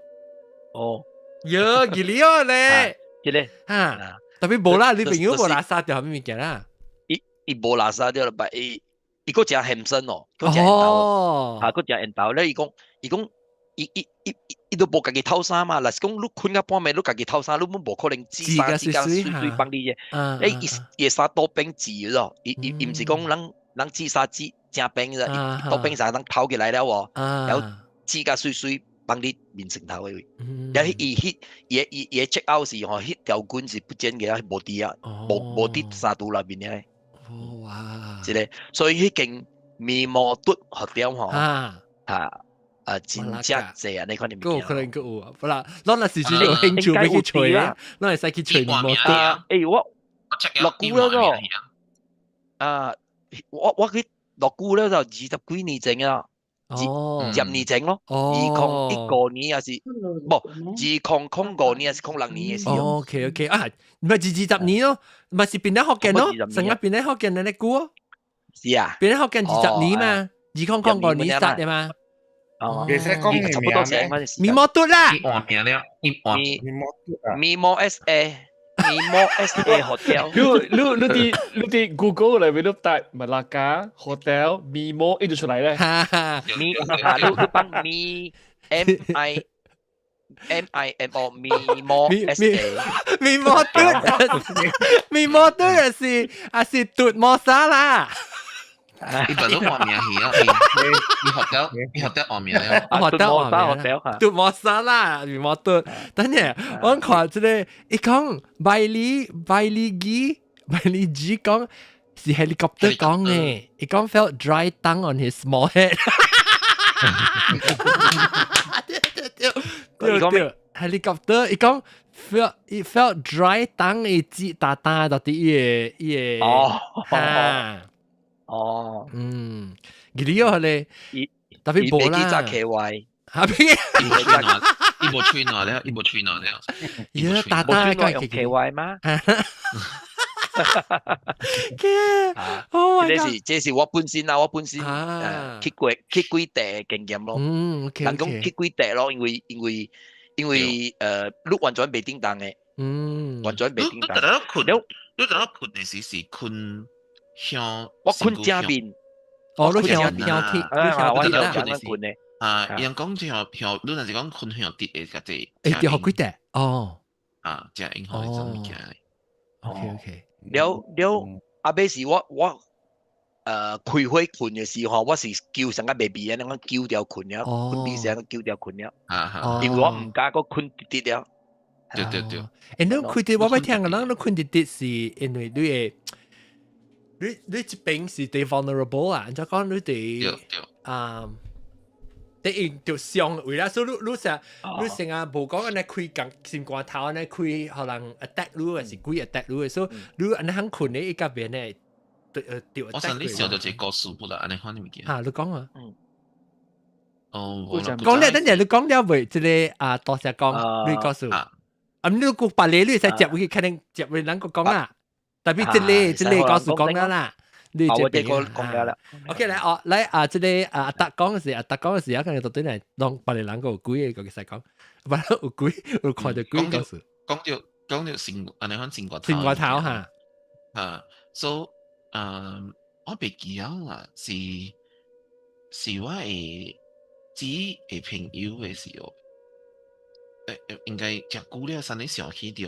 哦，喲，記了咧，這個哈，特別無啦，你朋友無垃圾掉啥物物件啦？伊伊無垃圾掉了，但伊伊閣誠現身哦，閣誠緣投，啊，閣誠緣投。了伊講，伊講，伊伊伊伊都無家己偷衫嘛，若是講你睏到半暝，你家己偷衫，你攏無可能剪衫剪甲媠媠放你啫。欸，伊伊衫倒變剪咯，伊伊伊毋是講咱咱剪衫剪正變啫，伊倒變衫咱偷起來了哦，然後剪甲媠媠放你面床頭的位。了伊彼伊伊伊 check out 時吼，彼條棍是不見個，無佇啊，無無佇衫櫥內面的。哦哇！這个，所以彼間面毛嘟學店吼，啊啊，真正濟啊！你看你物件，有可能閣有啊，不啦，咱若是真有興趣欲去揣啊，咱會使去揣面毛嘟。欸，我落久了個，啊，我我去落久了就20幾年前啊，二十年前咯，2015年還是無2005年還是06年的時候。 OK OK 啊，唔係20年咯，唔係是變得福建咯，成個變得福建的那久哦。是啊，變得福建20年嘛，2005年殺的嘛。哦，其實講差不多成面膜嘟啦，換名了，換面膜嘟啊，面膜 S A，面膜 S A hotel。你你你佇你佇 Google 內面你 type 馬拉加 hotel 面膜，伊就出來咧。面啊，你你放面 M I M I M O 面膜 S A，面膜嘟，面膜嘟就是啊是嘟磨砂啦。伊本來換名去啊，伊 hotel 伊 hotel 換名了， hotel 換名，嘟磨砂啦，面膜嘟。等下我看這个，伊講百里百里基百里基講是 helicopter 講嘅，伊講 felt dry tongue on his small head。對對，helicopter 伊講 felt it felt dry tongue 伊舌焦焦到佇伊个伊个哦，哦，嗯，記得哦咧，特別無啦，伊 K Y，哈邊？伊無吹暖了，伊無吹暖了，伊大大個用 K Y 嗎？哦，這是這是我本身啊，我本身去過去幾地經驗咯。嗯，人講去幾地咯，因為因為因為你完全袂叮當的，嗯，完全袂叮當。你佇睏，你佇睏的時是睏向我睏正面，哦，你向向天，你向我向向睏的。啊，人講向向，你若是講睏向直的，家己。會著幾塊？哦，啊，正應該種物件。 OK OK。了了，啊，尾是我我開火睏的時候，我是揪成個袂避安呢，我揪掉睏了，睏比成個揪掉睏了，因為我毋敢閣睏直直了。對對對。欸，你睏直我欲聽個人，你睏直直是因為你會，你你這邊是最 vulnerable 啊，就講你佇啊。你用著傷為啦，所以你你成你成日無講按呢開共心肝頭按呢開，予人 attack 你，還是鬼 attack 你的，所以你按呢肯睏咧，伊較邊咧，對對。我想你想著一個故事不啦，按呢款物件。哈，你講啊。哦，講了，等陣你講了未？這個啊，多謝講，你告訴。啊，你講別个，你會使接回去，肯定接回人個講啦。特別這个這个故事講了啦。你啊，我這這個講了啦。 OK，來哦，來啊，這個啊阿達講是阿達講是啊，今日到底嚟當別個人個有鬼個，其實講，別人有鬼有看到鬼故事。講到成按呢款成個成個頭嚇。啊，so 我袂記得啦，是我的姊的朋友的時候，應該誠久了，先咧想起著，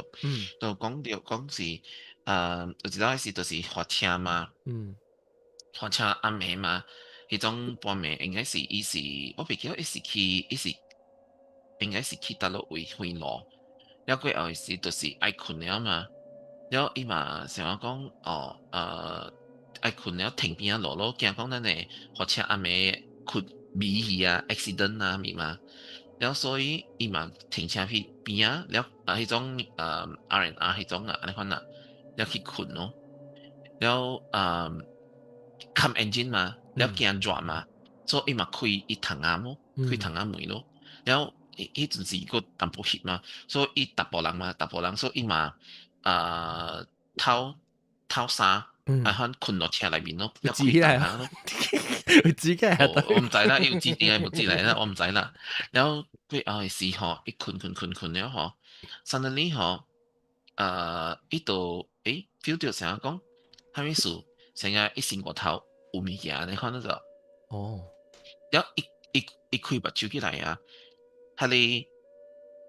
就講著講是，有一擺時就是發車嘛，發車暗暝嘛，彼種半暝應該是伊是，我袂記得伊是去，伊是應該是去佗落位回路，了過後時就是愛睏了嘛，了伊嘛想要講，哦，愛睏了停邊仔路咯，驚講咱的火車暗暝睏迷去啊，accident 啊物嘛，了所以伊嘛停車去邊仔，了啊彼種R&R 彼種啊，按呢款啊，了去睏咯，了冚 engine 嘛，了驚熱嘛，所以伊嘛開伊窗仔咯，開窗仔門咯，了彼陣時閣淡薄熱嘛，所以伊逐部人嘛，逐部人，所以伊嘛偷偷衫。啊，款睏落車內面咯，有紙來咯，有紙嘅，我毋知啦，伊有紙定係無紙來啦，我毋知啦。然後過後的時吼，伊睏睏睏睏了吼，suddenly 吼，伊就feel 到啥講，啥物事，成日伊身骨頭有物件，你看到就，然後伊開目睭起來啊，彼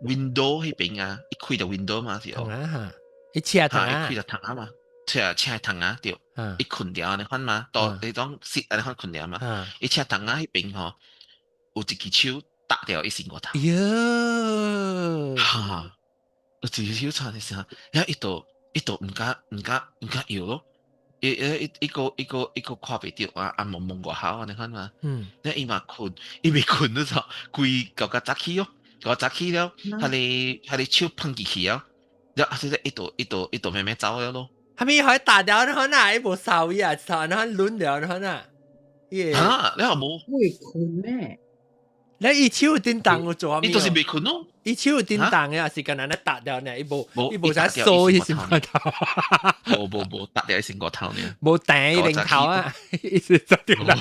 个 window 彼邊啊，伊開著 window 嘛是哦，啊，伊車窗啊，伊開著窗啊嘛。車窗仔對，伊睏著按呢款嘛，到彼種 seat 按呢款睏著嘛，伊車窗仔彼邊吼，有一支手搭著伊身骨頭。喲，哈，有一支手插的時候，然後伊就毋敢搖咯，伊伊伊個伊個伊個看袂著啊，啊蒙蒙外口按呢款嘛，了伊嘛睏，伊未睏你知，規舊甲早起咯，舊早起了，彼个手碰進去啊，了啊，這個伊就慢慢走了咯。係咪可以打掉你看啊？伊無掃伊啊，操，你看攆掉你看啊？嚇，你又冇會睏咩？你伊手叮當有做咩？伊就是袂睏咯。伊手叮當嘅，是干那打掉呢？伊無伊無啥掃掃伊成個頭。無無無，打掉伊成個頭呢。無掟伊零頭啊！伊是打掉啦。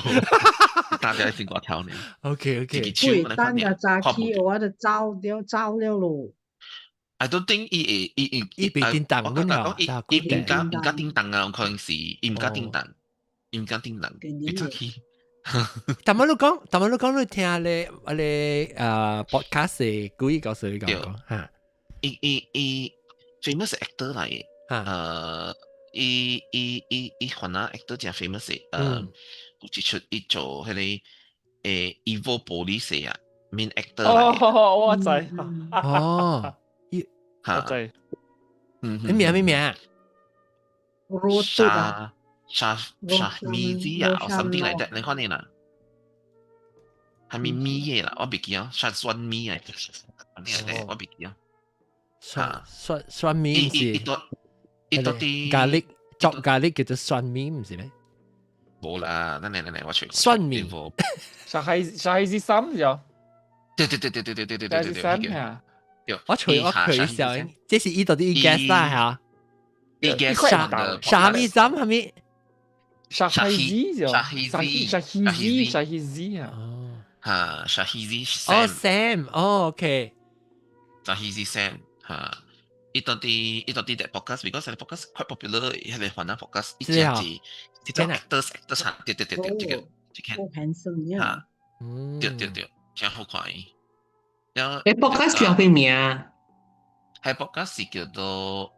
打掉伊成個頭呢。 OK。會等下早起，我就走掉走了咯。 I don't think 伊會伊伊伊袂叮當，我覺得講伊伊毋敢叮當啊，可能是伊毋敢叮當，伊毋敢叮當，伊早起。但係你講，但係你聽咧，我咧podcast 是故意告訴你講講嚇。伊 famous actor 來嘅，伊番仔 actor 真 famous 嘅，有一出伊做彼个evil police 啊，main actor 來嘅。哦，我知。哦，伊我知。你名咩名？沙沙沙米子啊，or something like that，你看你啦，係咪米嘅啦？我袂記啊，沙酸米啊，我袂記啊。蒜蒜蒜米是？伊到啲 garlic chop garlic 叫做蒜米毋是咩？無啦，等嚟等嚟，我隨蒜米。沙係三就。對對對對對對對對對對。三啊。我隨我佢想，這是伊到底伊 guess 啦嚇。伊 guess 沙沙米三係咪？沙希就沙希沙希沙希 Z 啊。哦。嚇，沙希 Z。哦，Sam，哦，OK。沙希 Z Sam 嚇，伊到底啲 podcast，because 個 podcast quite popular，彼个番仔 podcast，伊只是這種 actors actors 對對對對，這個這個。好 handsome 嚇，對對對，真好看伊。然後，你 podcast 叫咩名？係 podcast 是叫做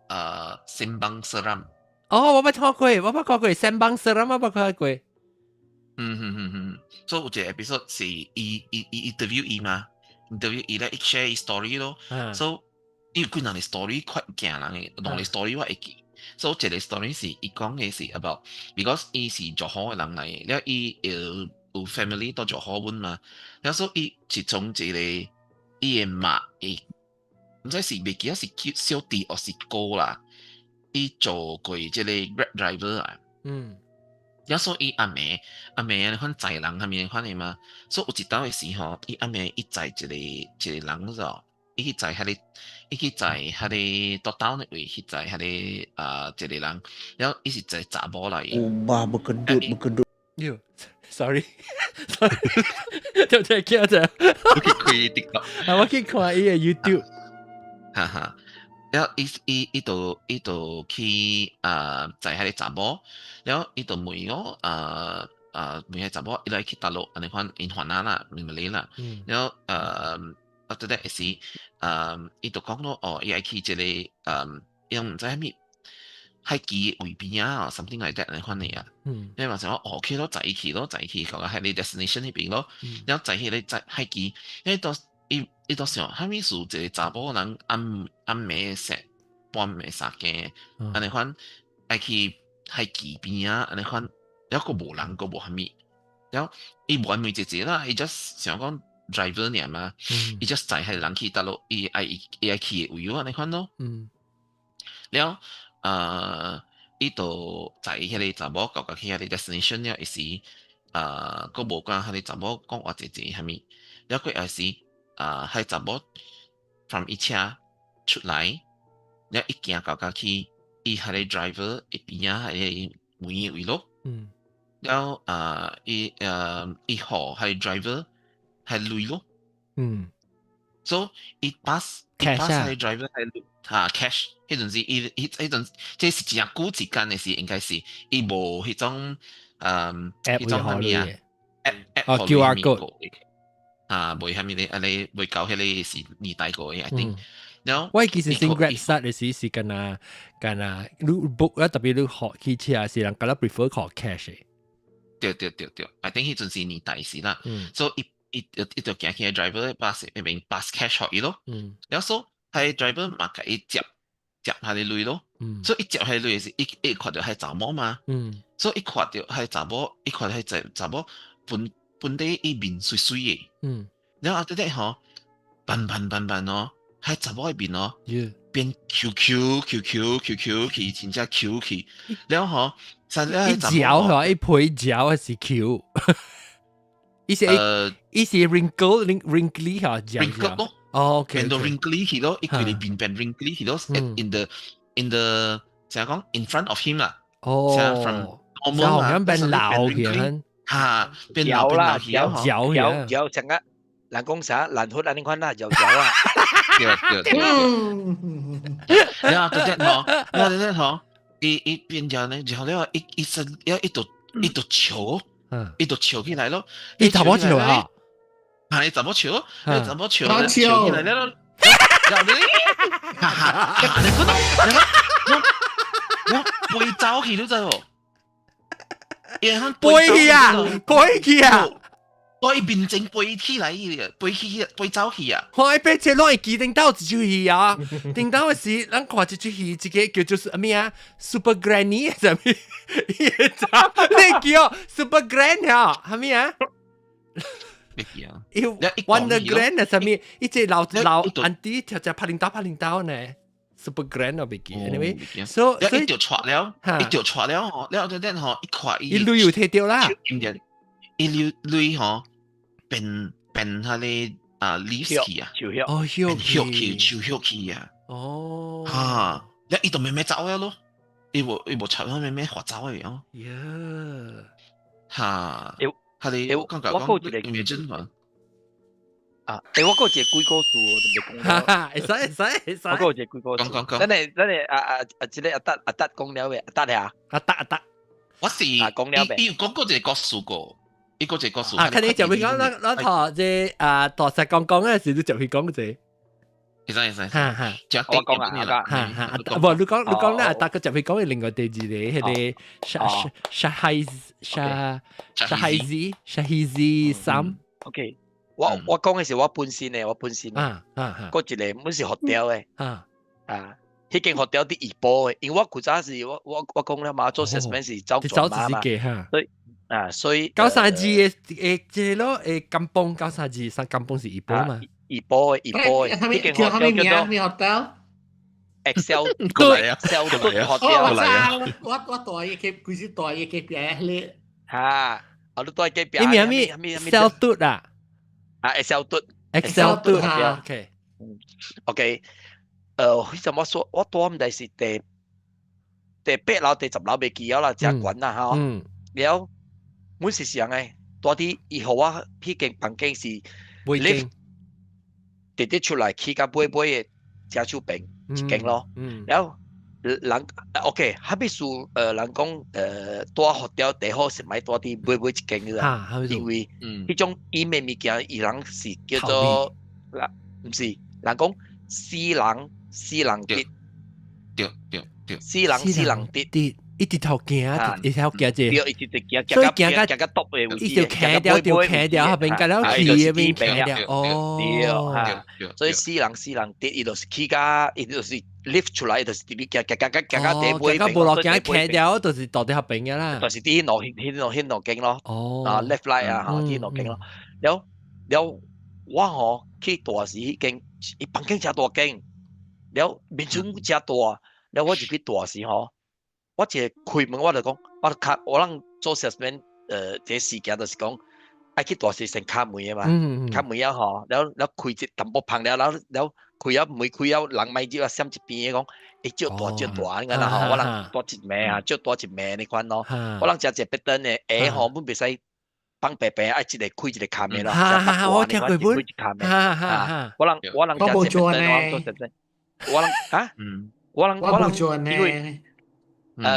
Sembang Seram。哦，我捌聽過，我捌看過 Sembang Seram，我捌看過。嗯嗯嗯嗯，所以有一個 episode 是伊 interview 伊嘛，interview 伊咧，伊 share 伊 story 咯。所以伊有幾人嘅 story 快驚人嘅，兩個 story 我會記。所以一個 story 是伊講嘅是 about，because 伊是柔佛嘅人來嘅，了伊有 family 到柔佛阮嘛，了所以伊是從一個伊嘅媽會，毋知是袂記得是叫小弟抑是哥啦，伊做過這個 Grab driver 啊。了所以伊暗暝暗暝按呢款載人啥物款的嘛，所以有一擺的時吼，伊暗暝伊載一個一個人咯，伊去載彼个，伊去載彼個倒島的位去載彼個啊一個人，了伊是一個查某來的。 Ubah berkedut berkedut. 喲，sorry，sorry，對唔對？叫者，我去開 TikTok，啊，我去看伊个 YouTube，哈哈。了伊伊伊就伊就去啊載彼個查某，了伊就問我啊啊問彼查某伊來去佗落，按呢款𪜶番仔啦，馬來啦，了after that 是伊就講咯，哦，伊愛去這個伊毋知啥物海墘位邊仔，something like that 按呢款的啊。你嘛想講，哦，OK 咯，載伊去咯，載伊去到彼個 destination 彼邊咯，了載彼個載海墘，伊都伊伊都想，啥物事一個查某人暗暗暝踅半暝三更，按呢款愛去海墘邊仔，按呢款，了閣無人，閣無啥物，了伊無愛問濟濟啦，伊 just 想講 driver 爾嘛，伊 just 載彼個人去佗落，伊愛伊愛去的位按呢款咯。了，伊就載彼個查某到到去彼個 destination 了，伊時，閣無甲彼個查某講話濟濟啥物，了過後時，彼個查某 from 伊車出來，了伊行到到去伊彼個 driver 伊邊仔彼個門的位咯。了伊伊予彼個 driver 彼鐳咯。So 伊 pass 伊 pass 彼個 driver 彼鐳。啊 cash，彼陣時伊伊彼陣，這是真久時間的事，應該是伊無彼種彼種啥物啊？app app 哦 QR code 啊，無啥物咧，按呢未到彼个是年代過的，I think。然後我其實先 Grab start 的時是敢若敢若你 book 啊，特別你學汽車是人較 prefer 予 cash 的。對對對對，I think 彼陣是年代時啦。所以伊伊伊就行去 driver pass 彼邊 pass cash 予伊咯。然後所彼 driver 嘛共伊接接彼個鐳咯。所以伊接彼個鐳時，伊伊看著彼查某嘛。所以伊看著彼查某，伊看著彼查查某本本底伊面媠媠的。然後後底吼，慢慢慢慢哦，彼查某的面哦，變 Q Q Q Q Q Q 去，真正 Q 去。了後，實伊嚼吼，伊皮嚼還是 Q？伊是伊是 wrinkle wrinkly 吼， wrinkle 咯。哦，OK，變到 wrinkly 去咯，伊規个面變 wrinkly 去咯。In the 怎講？In front of him 啦。哦。 from normal 啊，變老去嚇，變老變老去啊！嚼嚼嚼成個人講啥？難喝按呢款啦，嚼嚼啊。對對對。然後就這吼，然後就這吼，伊伊變咗呢，然後了伊伊身了伊就伊就笑，伊就笑起來咯。伊頭毛笑啊！啊！伊怎麼笑？伊怎麼笑？笑起來了，然後你，哈哈，你看到，你看，你飛走去你知無？飛去啊！飛去啊！對面前飛起來去，飛起飛走去啊！我爬車攏會記頂到一出戲啊！頂到的時，咱看一出戲，一個叫做咩啊？Super Granny 啥物？你叫 Super Granny 啊？啥物啊？袂記啊！ Wonder Grand 啊？啥物？伊隻老老 auntie 條隻拍領刀拍領刀呢？Super Grand 我袂記，anyway，所以伊就帶了，伊就帶了吼，了後陣吼，伊看伊，伊鐳有提著啦，伊鐳鐳吼變變彼个啊 leaves 去啊，樹葉，哦，葉去，樹葉去啊，哦，哈，了伊就慢慢走了咯，伊無伊無插慢慢滑走的哦，呀，哈，他的我感覺講認真嘛。啊！欸，我閣有一個鬼故事，我都未講了。會使會使會使。我閣有一個鬼故事。講講講。咱的咱的啊啊啊！這個阿達阿達講了未？阿達啊？阿達阿達。我是。講了未？伊有講過一個故事過，伊講一個故事。啊，看你就會講，咱咱頭這啊，大實講講嗰時，你就會講這。會使會使。哈哈。我講啊，哈哈。無，你講你講咧，阿達個就會講另外第二個，彼個沙沙海沙沙海子沙海子三。 OK。我我講的是我本身的，我本身。啊啊閣一個，阮是 hotel 的。啊啊，彼間 hotel 佇怡保的，因為我古早是我我我講了嘛，做 salesman 是走轉馬嘛。所以啊，所以93的誒，這個咯誒，甘榜93三甘榜是怡保嘛？怡保的怡保的，彼間 hotel 叫做咩 hotel？ Excel 過來啊，Excel 哦，我知，我我住伊個，規時住伊隔壁彼個。哈，啊，你住隔壁。伊名咩？Excel 嘟啊？啊，Excel 嘟，Excel 嘟，OK。OK，彼陣我說我住毋知是第八樓第10樓袂記了啦，誠懸啦吼。了，阮是啥個？住佇伊予我彼間房間是 lift 直直出來去到尾尾的正手邊一間咯。了人 OK，啥物事人講住 hotel 最好是莫住佇尾尾一間啦，因為彼種伊的物件，伊人是叫做，毋是人講死人死人滴，對對對，死人死人滴。一直頭行，一條行者，對，一直行，所以行到行到篤的位置，一直騎掉，就騎掉，後邊隔了去嗰邊騎掉，哦，對哈，所以死人死人滴，伊就是去到，伊就是 lift 出來，就是直直行行行行行到底尾，行到無落行騎掉，就是到底後邊嘅啦，就是佇彼路彼路彼路間咯，哦，啊 left right 啊，吼，彼路間咯，了了我吼去蹛時彼間，伊房間誠大間，了面窗誠大，了我入去蹛時吼。我一個開門我就講，我就敲我人做 salesman，這事件就是講，愛去蹛時先敲門的嘛，敲門了吼，了了開一淡薄芳了，了了開了門開了，人莫入啊，閃一邊的講，會照大照大按呢啦吼，我人蹛一暝啊，照蹛一暝呢款咯，我人食一個別燈的鞋吼，阮袂使放白白，愛一個開一個冚的啦，我聽過本，開一冚的，我人食一個別燈，我做 salesman，我人啊，我人因為。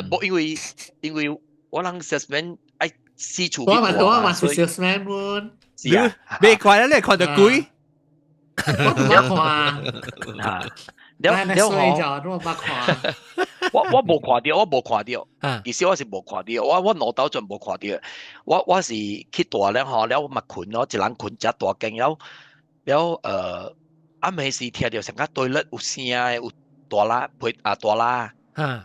無因為我人 salesman 愛四處去我嘛是 salesman 本，是啊，袂看啦，你看著鬼，我毋捌看，哈，了了吼，我捌看，我無看著，我無看著，其實我是無看著，我腦兜全無看著，我是去蹛了吼，了我嘛睏咯，一人睏誠大間了了暗暝時聽著上較 toilet 有聲的，有大拉陪啊大拉。人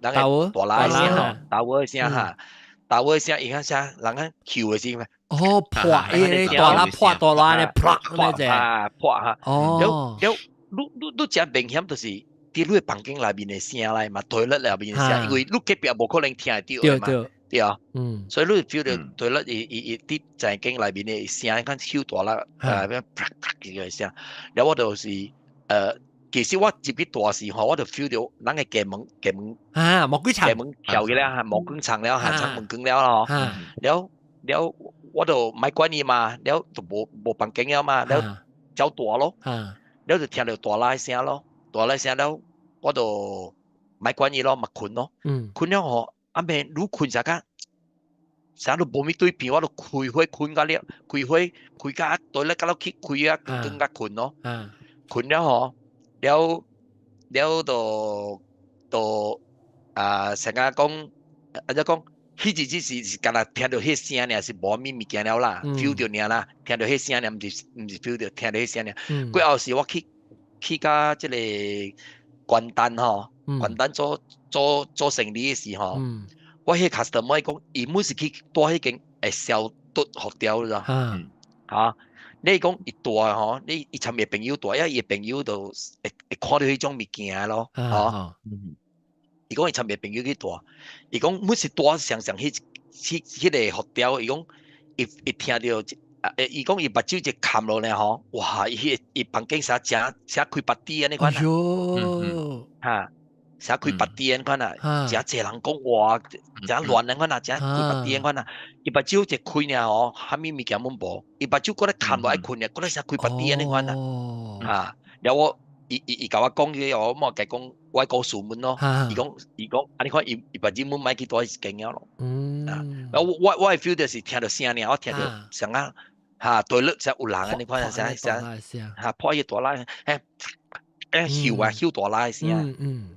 個大拉的聲吼，大窩的聲哈，大窩的聲伊較聲，人較抾的聲咩？哦，破伊大拉破大拉咧，破那隻啊破哈。哦，了了，你你誠明顯就是佇你的房間內面的聲來嘛，toilet 內面的聲，因為你隔壁無可能聽會著的嘛，對啊。所以你 feel 著 toilet 伊伊伊佇房間內面的聲，敢抾大拉啊，咩啪啪個聲，了我就是其實我入去蹛時吼，我就 feel 著人的家門啊，魔鬼層家門跳起來，魔鬼層了，下層門關了吼，了了我就莫管伊嘛，了就無房間了嘛，了走蹛咯，了就聽著大拉聲咯，大拉聲了，我就莫管伊咯，嘛睏咯，睏了吼，暗暝愈睏啥較，啥都無物對邊，我就開火睏甲了，開火開甲對咧，甲了去開啊，轉甲睏咯，睏了吼。了了就就啊，成日講，按怎講？彼日只是干焦聽著彼聲爾，是無啥物物件了啦，feel 著爾啦，聽著彼聲爾，毋是 feel 著，聽著彼聲爾。過後時我去甲這個關丹吼，關丹做生理的時吼，我彼 customer 講，伊每是去蹛彼間會消毒 hotel 啦，嚇。你講伊蹛吼，你伊參伊朋友蹛，伊朋友就會看著彼種物件咯，吼。伊講伊參伊朋友去蹛，伊講每次蹛上上彼個 hotel，伊講伊聽著，伊講伊目睭一冚落來吼，哇！伊彼伊房間啥誠誠開 party 按呢款啊，哈，啥開 party 按款啊，誠濟人講話，誠亂按款啊，誠開 party 按款啊，伊目睭一開爾吼，啥物物件攏無，伊目睭閣咧冚落愛睏爾，閣咧啥開 party 按呢款啊，哈，了我伊共我講這個，我嘛共伊講我故事們咯，伊講，按呢款伊目睭阮莫去蹛彼間了咯，啊，我會 feel 著是聽著聲爾，我聽著像啊，哈，toilet 啥有人按呢款啥啥，哈破伊大拉，嗅啊嗅大拉的聲。嗯嗯。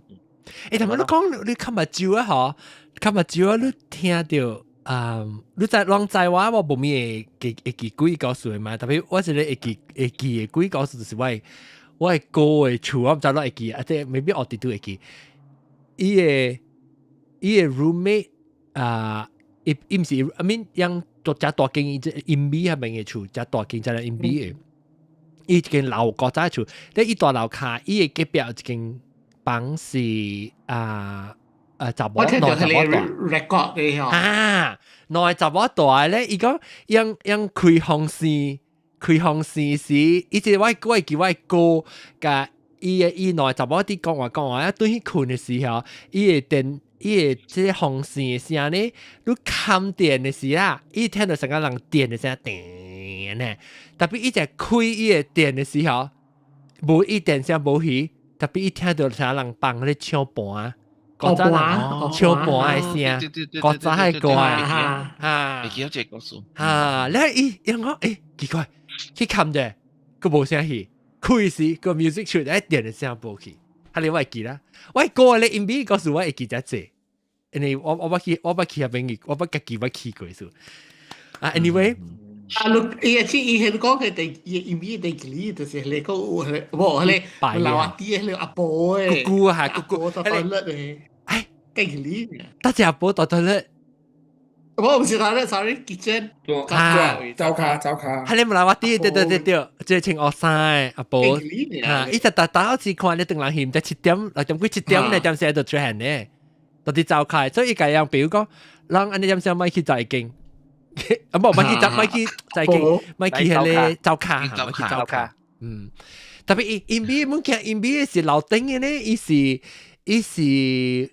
但係你講你冚目睭啊，嗬，冚目睭啊，你聽著啊，你知攏知我無物會記鬼故事的嘛？特別我一個會記的鬼故事就是我的哥的厝，我毋知你會記，啊，這 maybe 我弟都會記。伊的 roommate 啊，伊毋是，I mean，樣做遮大間伊這陰美彼邊的厝，遮大間遮陰美的，伊一間老古早厝，咧伊蹛樓跤，伊的隔壁有一間房是查某我聽著兩查某彼個 record 的吼。啊，兩個查某蹛咧，伊講用用開風扇，開風扇時，伊這我我會記我哥共伊的伊兩查某佇講話講話，啊轉去睏的時候，伊的電伊的這個風扇的聲呢，你冚電的時啊，伊聽著成個人電的聲電呢，特別伊在開伊的電的時候，無伊電聲無去，特別伊聽著啥人放咧唱盤。古早人唱盤的聲，古早的歌啊，哈，會記得這個故事。哈，你伊伊講，欸，奇怪，去冚者，閣無聲去，開時個 music 出來，電的聲無去，哈你我會記啦。我歌咧音樂故事我會記得濟，因為我我捌去我捌去遐邊去，我捌家己捌去過數。啊，anyway。啊，你伊去伊係講佢第伊音樂第幾，就是你講有係無係你老阿弟係阿婆誒，姑姑啊，姑姑，到 toilet 誒。哎，第幾大隻阿婆到 toilet。我唔是 toilet，sorry，kitchen。啊，灶跤灶跤。係你唔來我啲，對對對對，即係穿學生阿婆。啊，伊就逐逐好似看你轉來去，毋知七點六點幾七點咧，點時喺度出現呢？到佇灶跤，所以伊家樣，比如講，人按呢點時莫去在間。啊，無莫去走，莫去在間，莫去彼个灶跤，莫去灶跤。嗯，特別伊因為物件，因為是樓頂的呢，伊是伊是。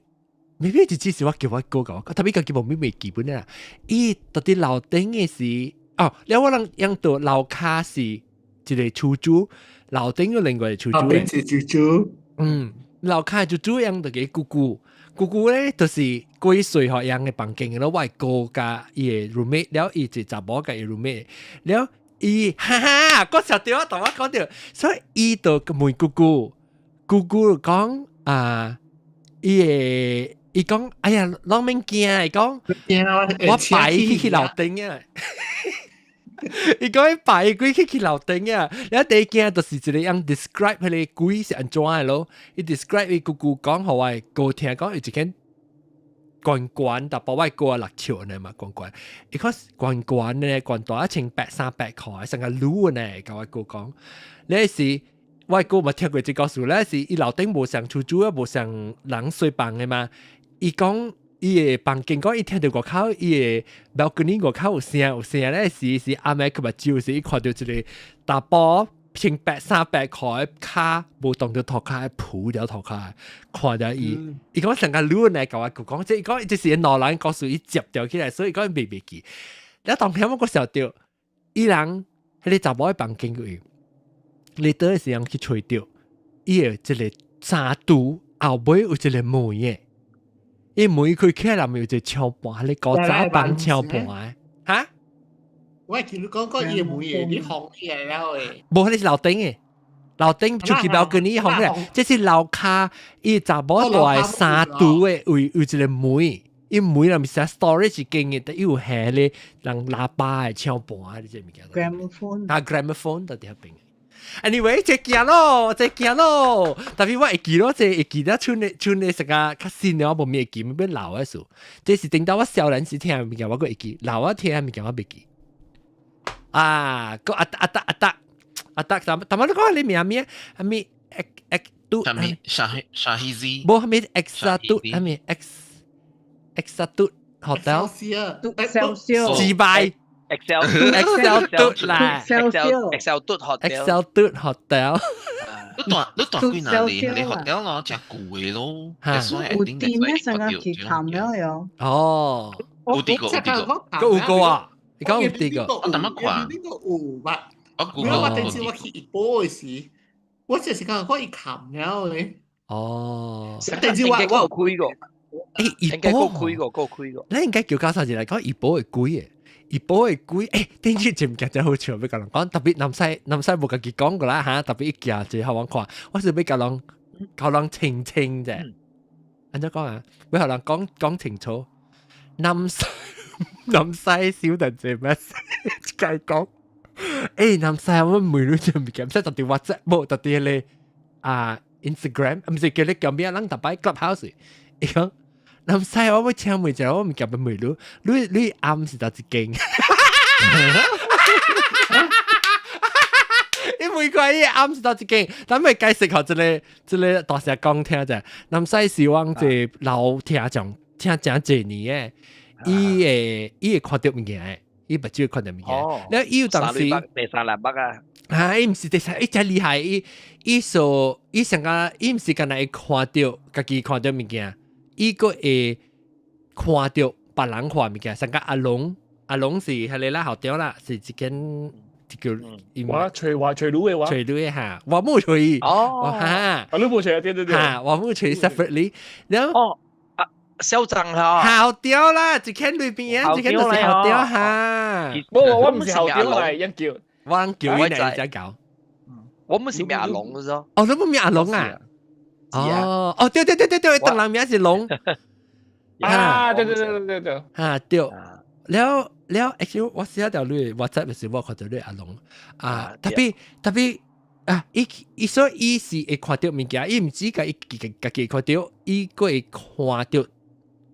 maybe 就只是我叫我哥講，特別家己無咩未記本啦。伊到底樓頂的是哦，了我人用到樓跤是一個廚主，樓頂有另外一個廚主。邊是廚主。嗯，樓跤就主養著個姑姑，姑姑咧就是幾歲學養的房間咯。我哥佮伊的 roommate，了伊一查某佮伊 roommate，了伊哈哈，我曉得我同我講著，所以伊就問姑姑，姑姑就講啊，伊會。伊講，哎呀，攏免驚，伊講，我擺去去樓頂啊。伊講伊擺鬼去去樓頂啊，你第一驚就是一個人 describe 彼个鬼是按怎的咯？伊 describe 伊姑姑講，予我哥聽講，有一間懸懸，淡薄我哥六尺呢嘛，懸懸。伊講懸懸呢，懸大一千八三百塊，成個滷呢，共我哥講。你是我哥嘛聽過這個故事，咧是伊樓頂無上廚主啊，無上人睡房的嘛。伊講伊的房間講，伊聽著外口伊的 balcony 外口有聲有聲咧，是是暗暝去目睭時，伊看著一個查埔穿白衫白褲的跤無動著塗跤浮著塗跤，看著伊，伊講成個女來共我講，這伊講這是老人故事，伊接著起來，所以講袂袂記。了當天我閣想著，伊人彼个查某的房間去，你倒的時陣去揣著，伊的一個衫櫥後尾有一個門的。伊門開起來，內面有一個窗盤，彼個古早房窗盤的，哈？我見你講講伊個門的，你紅起來了的。無，彼是樓頂的，樓頂出去 balcony 紅起來，這是樓跤伊查某蹛的衫櫥的位有一個門，伊門內面寫 storage 間的，伊有下咧人喇叭的唱盤，你這物件。 gramophone 啊，gramophone 佇遐邊。Anyway，這驚咯，這驚咯。特別我會記咯，這會記得像的像的成個較新的我無咩會記，欲老的事。這是等到我少年時聽的物件，我閣會記；老我聽的物件，我袂記。啊，個阿達阿達阿達阿達，淡淡仔你講你名咩？啥物 X X 嘟？啥物沙沙希 Z？無啥物 X 嘟？啥物 X X 嘟 hotel？ Excelsior。自敗。 Excel Excel 嘟啦，Excel Excel 嘟 hotel。 Excel 嘟 hotel。你蹛你蹛幾若年？你 hotel 咯，誠舊的咯。有啲咩成個去看了喲？哦，有啲個有啲個，有個啊？你講有啲個？我淡仔看。呢個有吧？我我頂次我去怡保的時，我就是講我伊冚了咧。哦。頂次我我有開過。欸，怡應該閣開過，閣開過。你應該叫教授一來講怡保會貴的。怡保會貴，欸，頂次這物件真好笑，欲共人講，特別南西南西無家己講過啦哈，特別伊行一個互阮看，我是欲共人共人澄清者。按怎講啊？欲予人講講清楚。南西南西小等者咩？解講。欸，南西我問你這物件，毋使特別 WhatsApp，無特別咧啊 Instagram，毋是叫你叫咩人特擺 Clubhouse，伊講。南西我欲請問一下，我物件欲問你，你你暗是佗一間？你問過伊暗是佗一間？咱欲解釋予這个這个大聲講聽者。南西是往這老聽眾聽誠濟年的，伊會伊會看著物件的，伊目睭看著物件。了伊有當時第三粒目啊！啊，伊毋是第三，伊真厲害，伊伊所伊上個伊毋是干焦會看著家己看著物件，伊閣會看著別人看物件。上個阿龍，阿龍是彼个啦校長啦，是一間叫我揣我揣女的我揣女的哈，我冇揣哦，哈，啊你冇揣對對對，哈，我冇揣 separately，然後哦啊，校長哈，校長啦，一間裏邊啊，一間就是校長哈，冇我唔是校長嚟，一叫我叫伊嚟只搞，我唔是名阿龍嘅啫，哦，你冇名阿龍啊？哦哦，對對對對對，當人名是龍，啊，對對對對對對，哈對，了了，actually 我寫條女 WhatsApp 時我看到你阿龍啊，特別特別啊，伊伊所以伊是會看到物件，伊毋止共伊家己看到，伊閣會看到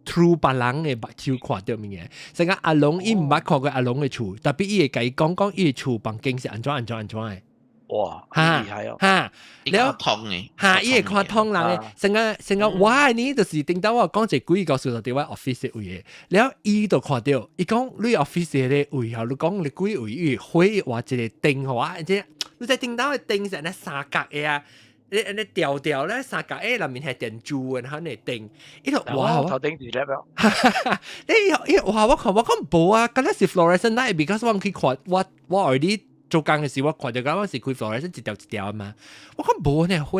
through 別人的目睭看到物件。成個阿龍伊毋捌看過阿龍的厝，特別伊會共伊講講伊的厝房間是按怎按怎按怎的。哇，厲害哦！哈，了通的，哈，伊會看通人的，成個成個我呢，就是頂到我講一個鬼故事，就佇我 office 位的，了伊就看到，伊講你 office 的位吼，你講你幾位伊火換一個燈予我，這你知頂到的燈是按呢三角的啊，你按呢條條咧三角的內面係電珠的，然後呢燈，伊就哇，頭頂住咧啵，你伊哇，我看我講無啊，敢若是 fluorescent light，because 我毋去看，我我 already 做工的時，我看著敢我是開 fluorescent 一條一條嘛，我講無呢火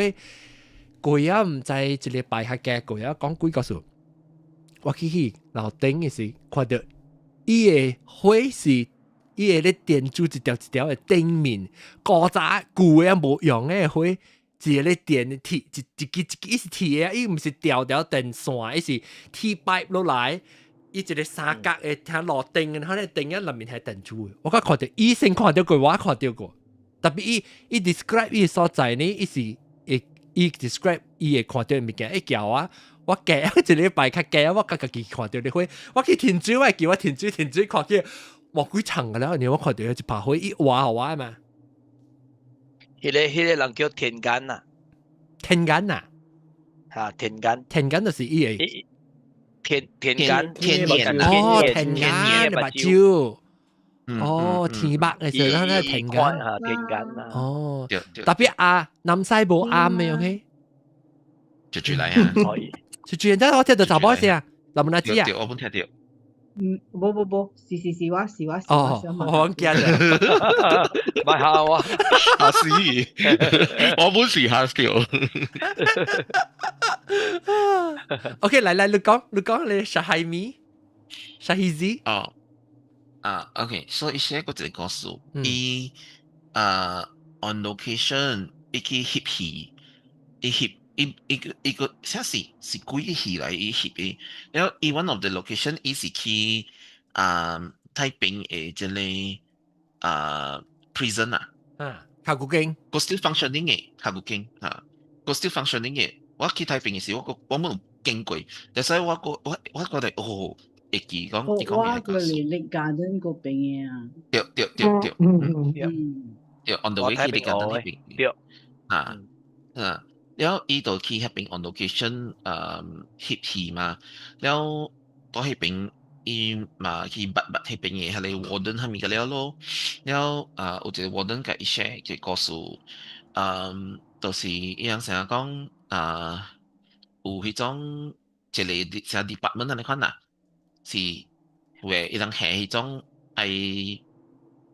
過啊，毋知一禮拜較加過啊，講幾個數，我去去樓頂的時，看著伊的火是伊會咧電珠一條一條的頂面，古早舊的無用的火，一個咧電鐵一一支一支，伊是鐵的，伊毋是條條電線，伊是鐵 pipe 落來。伊一個三角的聽路燈，然後咧燈啊內面係電珠的。我較看著，伊先看著過，我看著過。特別伊伊 describe 伊所在呢，伊是會伊 describe 伊會看著物件，伊叫我，我加一禮拜較加，我家己看著咧火，我去停水，我會叫我停水停水看見，無幾層個了，然後我看著一把火，伊畫予我嘛。彼個人叫天眼啊。天眼啊？嚇，天眼。天眼就是伊個。天天眼，天眼，哦，天眼目睭，哦，天目嘅時候，咱天眼，啊，天眼啊，哦，特別啊，南西無暗嘅，OK，就住來啊，可以，就住，然我聽到查某聲，林文阿姊啊，我本聽到，嗯，無無無，是是是，我是我是哦，我驚啦，唔係嚇我，嚇死，我本是嚇掉。 OK，來來，你講，你講，你沙希米，沙希子。哦，啊，OK，所以寫個一個故事，伊啊 on location，伊去翕戲，伊翕伊伊個伊個啥是是幾個戲來伊翕的，然後伊 one of the location 伊是去啊太平的這個啊 prison 啊，啊，考古經，個 still functioning 的考古經嚇，個 still functioning 的。我去太平的時，我個我冇經過，但所以我個我我覺得哦，會記講伊講我個是 Lake Garden 嗰邊的啊。對對對對，嗯對，on the way 去 Lake Garden 那邊，對，啊啊，了伊就去彼邊 on location 翕戲嘛，了到彼邊伊嘛去捌捌彼邊的彼個 warden 啥物個了咯，了啊有一個 warden 共伊 share 一個故事，嗯，就是伊人成日講啊，有彼種一個啥 department 按呢款啦，是會伊人下彼種愛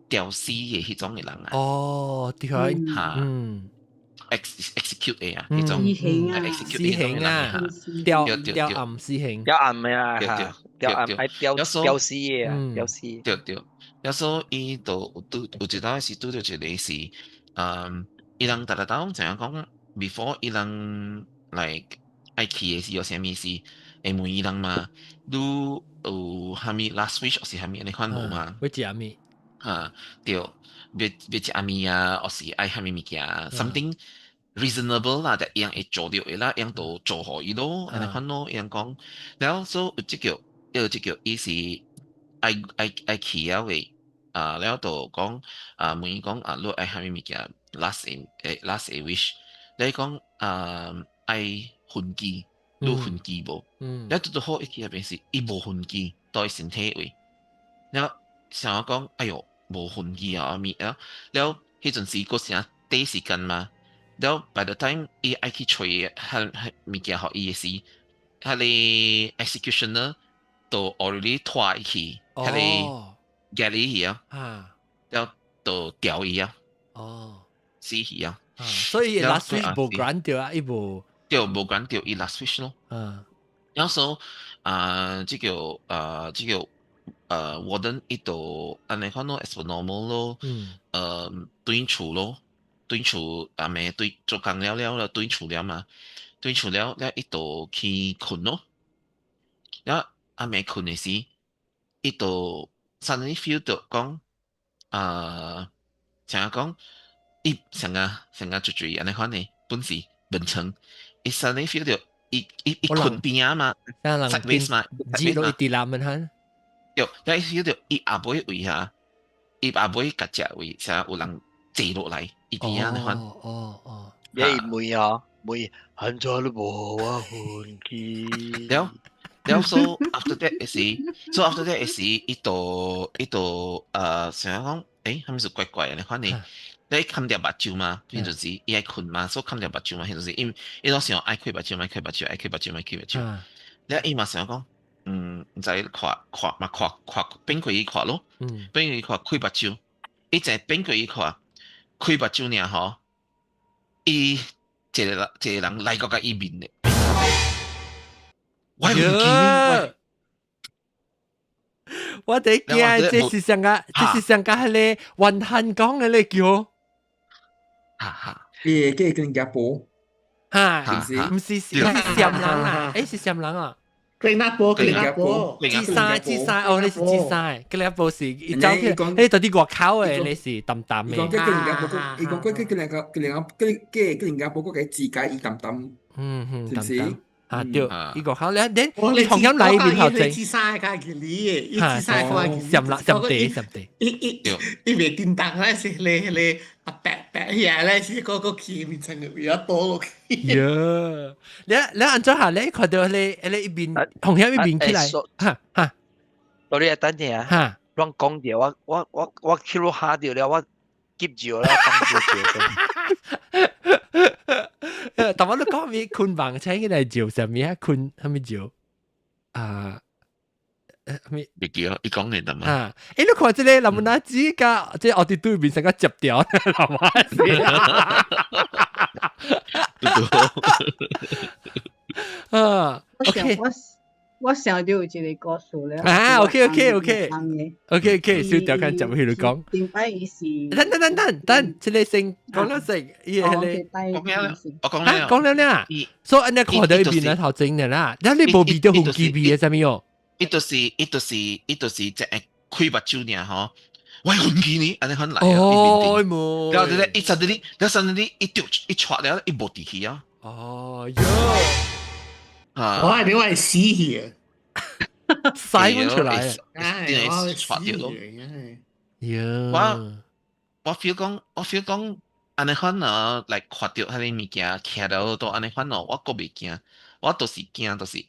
吊死的彼種的人啊。哦，對啊，嚇，execute 的啊，彼種死刑啊， execute 死刑啊，吊吊暗死刑，吊暗的啊，吊暗愛吊吊死的啊，吊死。對對，了所以伊就有拄有一道是拄著一個是，嗯，伊人逐逐當怎樣講？before 伊人 like 愛去的時有啥物事會問伊人嘛？你有啥物 last wish 或是啥物按呢款無嘛？欲食物？嚇，對，欲欲食物啊，或是愛啥物物件，something reasonable 啦，就伊人會做著的啦，伊人就做予伊咯，按呢款咯，伊人講。然後所以有這個，有這個，伊是愛愛愛去了的，啊，了就講啊問伊講啊，你愛啥物物件 last 誒 last wish。你講啊愛熏雞，你有熏雞無？了拄拄好伊去彼邊是伊無熏雞，佇伊身體位。了想講，哎喲，無魂去啊，咪啊，了彼陣時閣成短時間嘛，了 by the time 伊愛去揣彼彼物件予伊的時，彼个 executioner 都 already 拖伊去，彼个 galley 去啊，了就吊伊啊，死去啊。所以 last wish 無 grant 掉啊，伊無對，無 grant 掉伊 last wish 咯。然後啊，這個warden 伊就按呢款咯，as per normal 咯，轉厝咯，轉厝阿妹對做工了了了，轉厝了嘛，轉厝了了，伊就去睏咯。了阿妹睏的時，伊就 suddenly feel 到講，啊，像講，伊成個成個最最按呢款的本事文成，伊 suddenly feel 到伊睏邊仔嘛，sideways 嘛，知道伊佇南門哈。對，伊 feel 到伊後尾位哈，伊後尾夾只位，成有人坐落來，伊邊仔按呢款。你問啊，問，現在都無我魂去。了了，so after that 時，so after that 時，伊就想講，欸，係咪是怪怪的？反正你冚掉目睭嘛，彼陣時伊愛睏嘛，所以冚掉目睭嘛，彼陣時伊伊攏想愛開目睭，愛開目睭，愛開目睭，愛開目睭。了伊嘛想講，毋知看看嘛看看變開伊看咯，變開伊看開目睭，伊就變開伊看開目睭爾吼，伊一個人一個人來到共伊面咧。我唔記，我哋驚這是上個，這是上個彼个雲漢講的咧叫，哈哈，伊個跟加坡，哈，毋是是暹人啊，欸是暹人啊，吉拉波，吉拉波，志山志山，哦，你是志山，吉拉波是伊走去，你到底外口的，你是淡淡的。伊講吉加坡，伊講吉吉兩個吉兩個吉吉吉加坡嗰個自家伊淡淡，是唔是？啊對，伊個口咧，你你同音來面頭前，志山較吉利的，伊志山看暹啦暹地暹地，伊伊伊袂叮當咧，是咧咧啊白白遐咧是個個起面層比較多落去。喲，你你按怎下你看到你你一邊紅險一邊起來，哈哈，我你等下哈，亂講著，我我我我去落下著了，我急住啦，講住但我都講咩困房請起來照啥物啊？困啥物照啊？咩？袂記啊，伊講嘅得嘛？啊！欸，你看這個林文阿子甲這奧迪對面成個接掉，係嘛？對啊，OK。我想到有一個故事咧。啊，OK OK OK OK OK，小條看接去你講。頂擺伊是。等等等等等，這個先講了先，伊個彼個。講了，我講了。講了呢。所以按呢看到伊面頭前的啦，那你無味到紅機味的啥物哦？伊就是只會開目睭爾吼，我魂去呢，按呢款來啊！哦，無。然後咧，伊 suddenly，然後 suddenly 伊掉伊掣了，伊無佇去啊。哦喲。啊！我係你話係死去啊，塞出來啊！哎，我掣掉咯。喲。我 feel 講，我 feel 講，按呢款啊，來看著彼个物件，徛了都按呢款哦，我閣袂驚，我都是驚，就是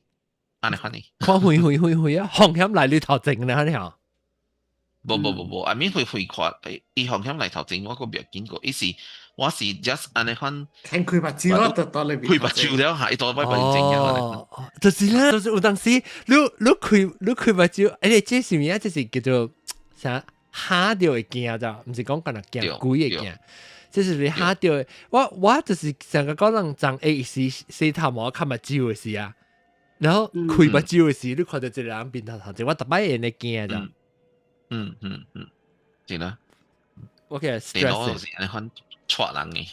按呢款呢。看遠遠遠遠啊，風險來你頭前咧，你吼。無無無無，I mean 會會看，伊風險來頭前，我閣袂見過，伊是我是 just 按呢款。看開目睭，我就到裏開目睭了嚇，伊到擺擺正哦，就是啦，就是有當時你開目睭，欸，這是物啊？這是叫做啥？嚇著會驚咋？毋是講干焦驚鬼會驚，這是你嚇著。我就是上個講人長會時洗頭毛看目睭的時啊，然後開目睭的時，你看到一個人面頭頭前，我逐擺會呢驚咋。嗯嗯嗯，是啦。我其實 stress 是按呢款掣人的。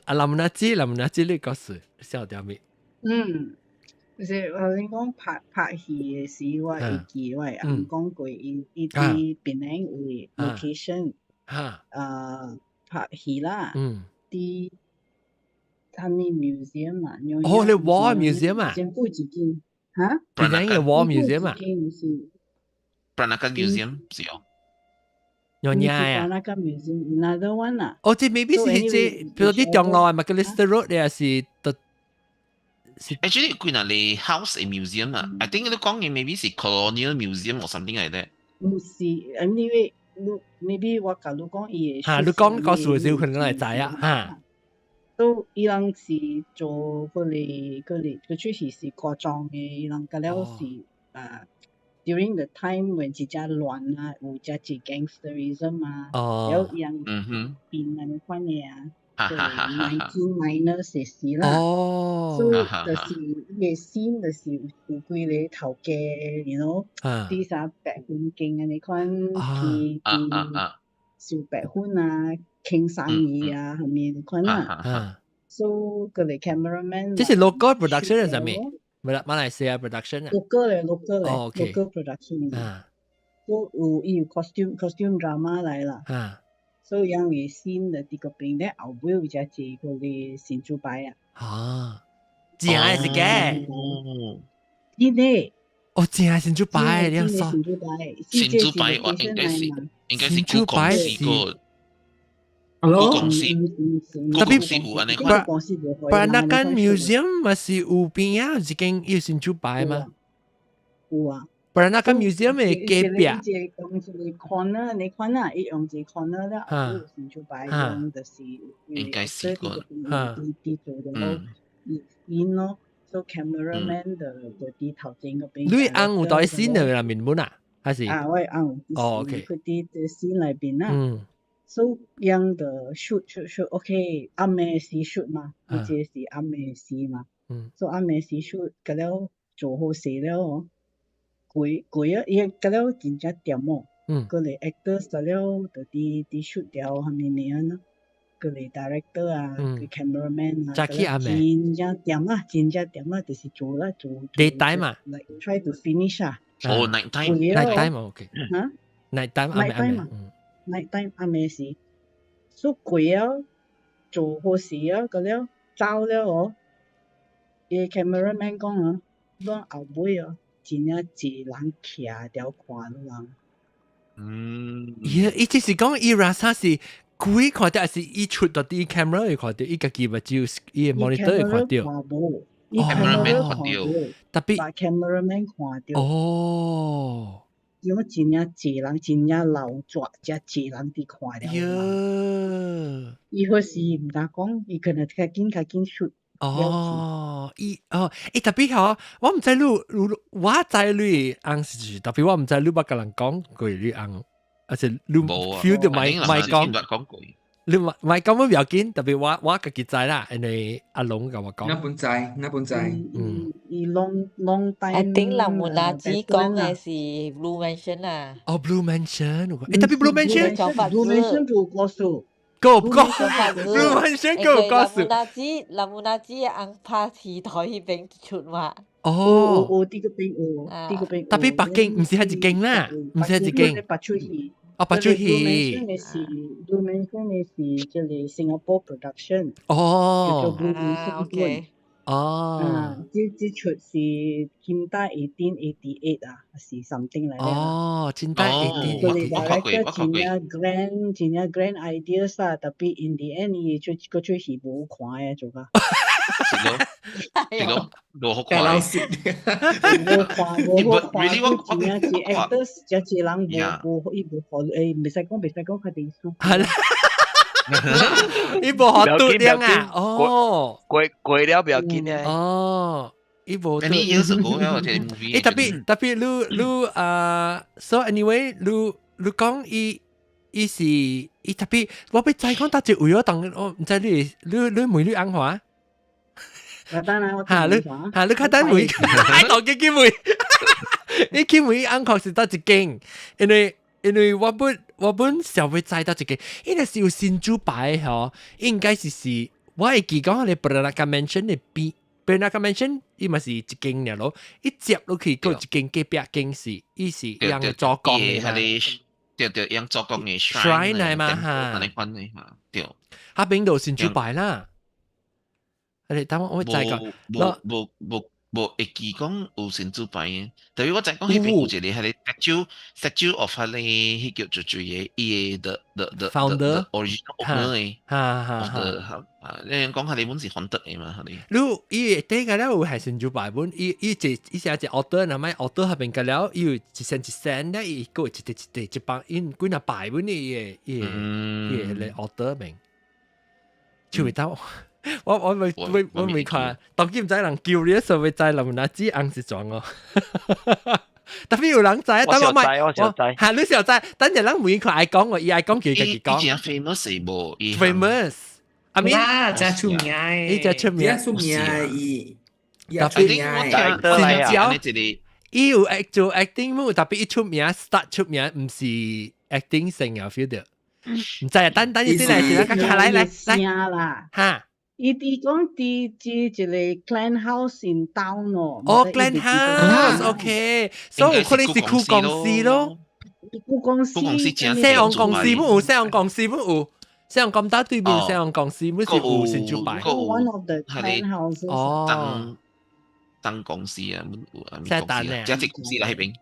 啊，林那子，林那子，你講是小點物？嗯，就是頭先講拍拍戲的時，我會記我會翁講過，伊伊佇檳城有 location，拍戲啦，佇啥物 museum 啊？哦，你 War Museum 啊？政府一間，哈？檳城嘅 War Museum 啊？Peranakan Museum 是哦。有呢啊？ Peranakan Museum，another one 啊？哦，這 maybe 是這，比如啲中路啊，Macalister Road 咧是都。 Actually，幾若個 house 嘅 museum 啊，I think 你講嘅 maybe 是 Colonial Museum or something like that。毋是，anyway，你 maybe 我共你講伊嚇，你講個數少可能會知啊，嚇。都伊人是做嗰個嗰個，嗰出戲是古裝的，伊人佮了是啊，during the time when 真正亂啊，有遮濟 gangsterism 啊，了伊人變按呢款的啊，就 19 minus 的時啦，所以就是伊個 scene 就是有幾個頭家，you know，佇啥白粉間按呢款去去收白粉啊，傾生意啊，啥物按款啊。So 嗰個 cameraman 這是 local production 係啥物？馬來西亞 production 啊？local 咧，local 咧，local production。啊。都有伊有 costume drama 來啦。所以因為先就佇嗰邊咧，後尾有只濟嗰個神主牌啊。啊，正係是嘅。真的。哦，正係神主牌，你說。神主牌，神主牌我應該是古公司個。 Hello？公司， Tapi Peranakan Museum 嘛是有邊啊，一間有神主牌嘛？有啊。 Peranakan Museum 的隔壁。一個用一個 corner，你看啊，伊用一個 corner 了，有神主牌，用就是應該是個，佇做的伊咯，做 cameraman 就就佇頭前嗰邊。你翁有佇 scene 內面本啊？還是？啊，我翁。哦，OK。佢佇佇 scene 內邊啊。So 樣的 shoot shoot shoot，OK，暗暝時 shoot 嘛，伊這是暗暝時嘛。所以暗暝時 shoot，佮了做好勢了哦，過過啊，伊佮了真正掂哦。過來 actors 了就佇佇 shoot 掉啥物物啊，過來 director 啊，個 cameraman 啊，真正掂啊，真正掂啊，就是做啦做。 Daytime 嘛？Like try to finish 啊。哦，night time。 Night time OK。嚇？Night time 暗暝暗 night time 暗暝時，所以過了做好勢啊，佮了走了哦。伊個 cameraman 講啊，講後尾哦，真正濟人徛佇看你人。伊伊就是講伊 rasa 是鬼看到，還是伊出到佇 camera 會看到，伊家己目睭伊個 monitor 會看到。無，伊 cameraman 看到， Tapi cameraman 看到。哦。因為真正濟人，真正老抓，遮濟人佇看了。喲！伊彼時毋敢講，伊可能較緊較緊 shoot。哦，伊哦，欸， Tapi 吼，我毋知你，我知你翁是，tapi 我毋知你捌共人講過你翁，還是你 feel 到莫莫講？你莫莫講我不要緊，tapi 我我家己知啦，因為阿龍共我講。那本知，那本知。嗯。伊 long long time。 I think 人木拿子講的是 Blue Mansion 啊。哦，Blue Mansion，欸，tapi Blue Mansion。 Blue Mansion 有故事。夠夠，Blue Mansion 夠故事。林木拿子，林木拿子翁拍戲台彼邊出嘛。哦。有佇嗰邊有，佇嗰邊。 Tapi 北京毋是彼一間啦，毋是彼一間。白出戲。哦，白出戲。 Blue Mansion 的是 Blue Mansion 的是這個 Singapore production。哦。叫做 Blue Mansion。 OK。哦。啊，這這齣是金大 1888 啊，還是 something 來的。哦，金大 18。佢哋 director 真正 grand，真正 grand ideas 啊，tapi in the end 伊出嗰齣戲無好看的做甲。是咯，是咯，無好看。老實。無看，無好看。真正是 actors，真濟人無無伊無好，欸，袂使講袂使講較濟輸。係啦。伊無學拄點啊！哦，過過了不要緊咧。哦，伊無。你有什麼啊？這 movie。欸，tapi tapi 你你啊，so anyway，你你講伊伊是伊 tapi，我欲知講佗一位我當我毋知你你你問你翁話。嚇你嚇你較等問，愛當記去問，你去問翁確是佗一間，因為。因為我本我本想欲知佗一個，伊若是有神主牌吼，應該是是，我會記講你 Peranakan Mansion 的邊，Peranakan Mansion 伊嘛是一間爾咯，一接落去閣一間隔壁間是，伊是用做工的嘛。對對，用做工的 shrine 來嘛哈。按呢款的哈，對。彼邊就神主牌啦。你等我我再講。無無無。無會記講有神主牌嘅，特別我知講彼邊有一個彼個 statue of 彼個彼叫做做嘢，伊個 the founder original owner 嘅，of the 啊，你講彼個本是 haunted 嘅嘛，彼個。你伊第個了有係神主牌本，伊伊一伊是一 altar，那咪 altar 下邊個了，伊有一仙一仙咧，伊個一塊一塊一幫，因幾若擺本伊個伊個伊個 altar 名，就會到。我我未未我未看，當今毋知人 curious 會知林那子紅是怎哦。特別有人知，但我咪我小知，嚇你小知，等陣人每看愛講我，伊愛講佢家己講。伊真 famous 無？famous，阿咪真出名，伊真出名，出名伊。特別新椒，伊有 act 做 acting 冇，特別伊出名 start 出名，毋是 acting 先啊 feel 到。毋知啊，等等伊先來先來，來來來，嚇。伊佇講佇這一個 Clan House in town 哦。哦，Clan House，OK，所以有可能是舊公司咯。舊公司，西洋公司冇有，西洋公司冇有，西洋咁大對面西洋公司冇是有新主牌。 One of the Clan Houses。哦。當公司啊，西單呢？這隻公司啦，彼邊。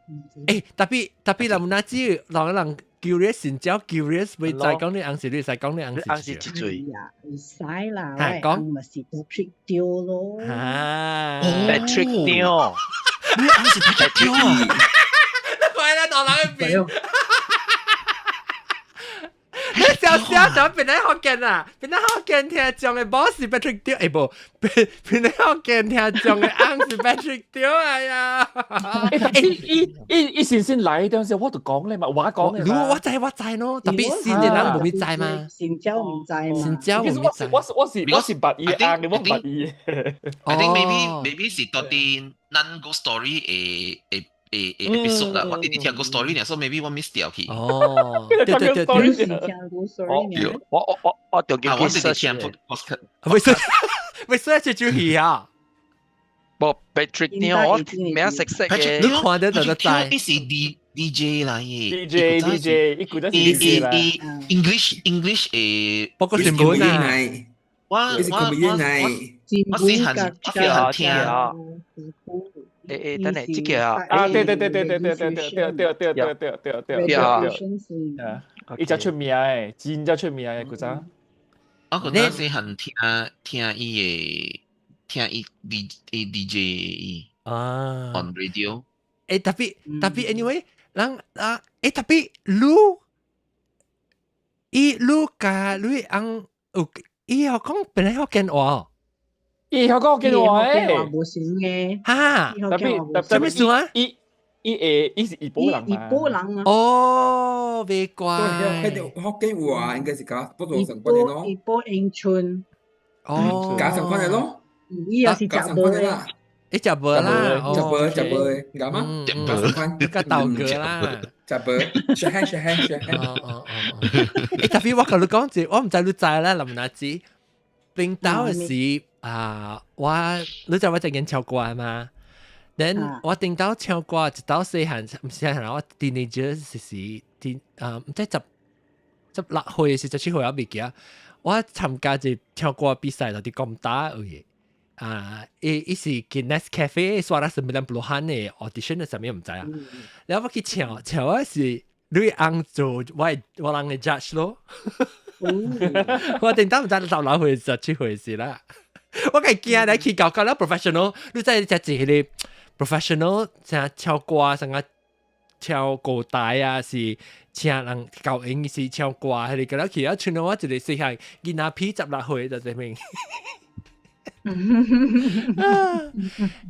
欸，特別特別人哪知人人 curious 先叫 curious，未知講你紅是你，使講你紅是。紅是一嘴。會使啦，我講咪是 Patrick Teo 咯。啊，Patrick Teo，你紅是 Patrick Teo 啊？快啦，到哪一邊？你小小想變來福建啊？變來福建聽講的 boss 是 Patrick Teo，欸無，變變來福建聽講的翁是 Patrick Teo 哎呀！欸，伊伊伊先先來陣時，我就講咧嘛，我講咧嘛。我知我知咯，特別新的人無咪知嘛。新椒毋知嘛。新椒無咪知。我是我是我是捌伊翁，我毋捌伊。 I think maybe 是到底咱個 story 會會。誒誒 episode 啦，我直直聽個 story 呢，所以 maybe 我 miss 掉去。哦，對對對對，我我我我就叫佢 search 聽 podcast，未識未識這就戲啊。無 Patrick Teo，我名識識嘅，你看得就得知。伊是 DJ 來嘅，DJ DJ，伊古早是 DJ 啦。 English English 誒，不過是本啊。我我我我細漢我細漢聽。誒誒，等下，這個啊，啊，對對對對對對對對對對對對對對對對啊，伊真出名誒，真正出名誒，古早。我嗰陣時很聽聽伊的，聽伊 D 伊 DJ 伊啊，on radio。欸，特別特別，anyway，人啊，欸特別，你伊你佮你翁有伊有講本來福建話。伊曉講福建話誒，無成嘅。哈，特別什麼意思啊？伊伊會伊是怡保人怡保人啊。哦，袂怪。福建話應該是佮不做相關的咯。怡保永春。哦，佮相關的咯。伊也是食無啦。伊食無啦，食無食無的，啱嗎？食無，佮豆哥啦，食無，食漢食漢食漢。哦哦哦。欸，特別我共你講者，我毋知你知啦，林哪子？冰島的時啊，我你知我最近唱歌嘛？then 我頂到唱歌，一到細漢，毋是細漢，我 teenager 時時，天啊，毋知十十六歲是17歲，我未記啊。我參加一唱歌比賽，就佇工打位。啊，伊伊是去 Nescafe 刷啦什麼人的 audition 的啥物毋知啊。然後我去唱，唱我是你翁做我我人的 judge 咯。我頂當毋知16歲17歲時啦。我計驚來去搞搞了 professional，你知只一個 professional 像唱歌，像個唱歌台啊，是請人教英是唱歌，彼個了去啊，像我一個細漢囡仔皮16歲就這邊。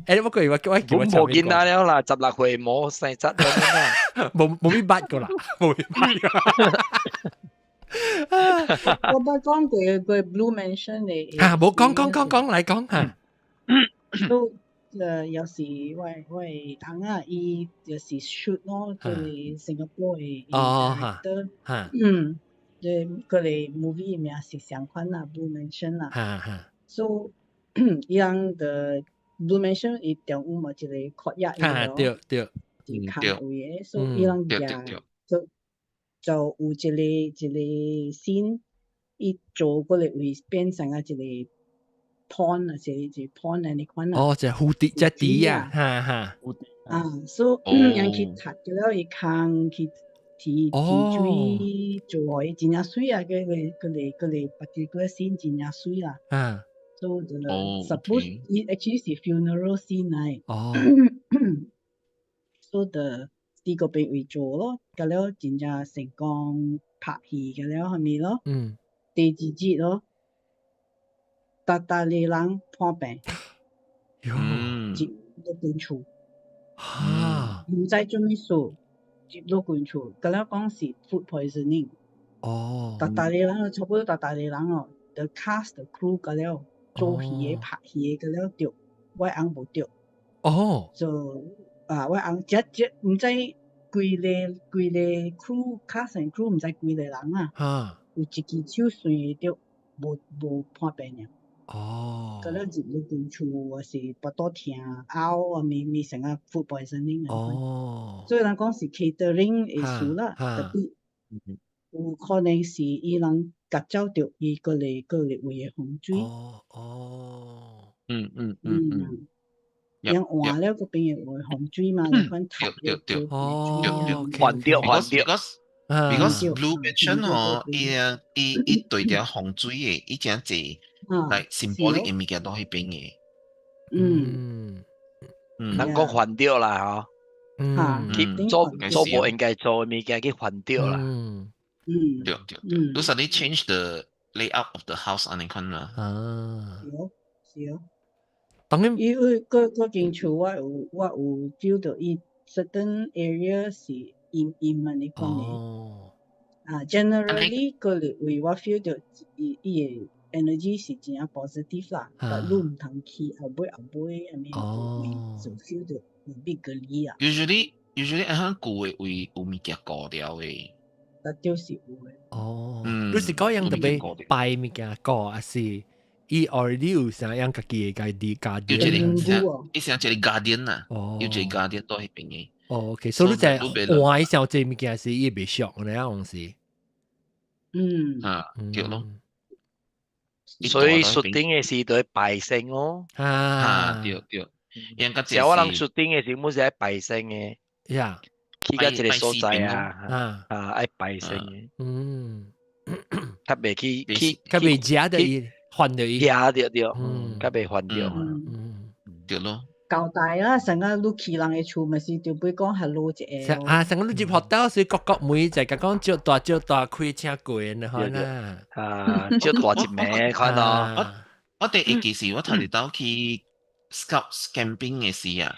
欸，我過我我叫我冇囡仔了啦，16歲冇生質了，冇冇咪捌過啦，冇咪捌過。我捌講過過 Blue Mansion 的。啊，無講講講講來講嚇。都有時我我翁仔伊就是 shoot 咯，就是新加坡的 director，嗯，對，佢個 movie 名是相款啦，Blue Mansion 啦。哈哈。 So 伊人的 Blue Mansion 伊中有嘛一個 courtyard 哈，對對。是空位的，所以伊人就就有一個一個 scene，伊做嗰個位變成啊一個 pond 啊，是是 pond 啊，你看啊。哦，就湖底，只底啊，哈哈。啊，所以人去拆咗了，伊空去提提水做，伊真正水啊！佢個佢個佢個 particular scene 真正水啦。所以就 suppose 伊 actually 是 funeral scene 嚟。所以就佇嗰邊位做咯，甲了真正成功拍戲，甲了係咪咯？第二節咯，逐逐個人破病，入落間厝，毋知做咩事，入落間厝，甲了講是 food poisoning。逐逐個人，差不多逐逐個人哦，the cast the crew 甲了做戲的拍戲的甲了著，我翁無著。就啊，我翁這這毋知幾個幾個 crew cast and crew 毋知幾個人啊。有一支手算著，無無破病爾。甲了入入間厝，我是腹肚疼、嘔啊，咪咪成個 food poisoning 所以人講是 catering 的事啦，特別有可能是伊人夾走著伊過來過來位的風水。人換了嗰邊的位風水嘛，你看讀對對。換掉換掉。 Because Blue Mansion 吼，伊伊伊對條風水的，伊真濟，like symbolic 的物件都彼邊的。人講換掉啦，嗬。去做做無應該做的物件去換掉啦。對對對，你 suddenly change the layout of the house 按呢款啦。是哦，是哦。當然，因為嗰嗰間厝我有 feel 到伊 certain area 是陰陰按呢款的。啊，generally 過嚟位我 feel 到伊伊的 energy 是真正 positive 啦，但你毋通去後尾後尾按呢就 feel 到有變個理啊。 Usually 按舊的位有物件過掉的。絕對是有的。哦，你是講樣特別擺物件過，還是伊 already 有啥樣家己的家己家己？有一個，伊是一個 guardian 啊，有一個 guardian 在彼邊的。哦，OK，所以你在換上這物件是伊袂俗的樣是。啊，對咯。所以 shooting 的時都拜神哦。啊，對對。像我人 shooting 的時，每是愛拜神的。呀。去到一個所在啊，啊，愛拜神的。較袂去去，較袂食的伊，換掉伊。食對對，較袂換掉。對咯。交代啦，成個你去人的厝，咪是就會講 hello 一個。啊，成個你入學校是各國每就講招大招大開車過的，可能。啊，招大一暝看咯。我第一件事，我頭一道去 scout camping 的時啊。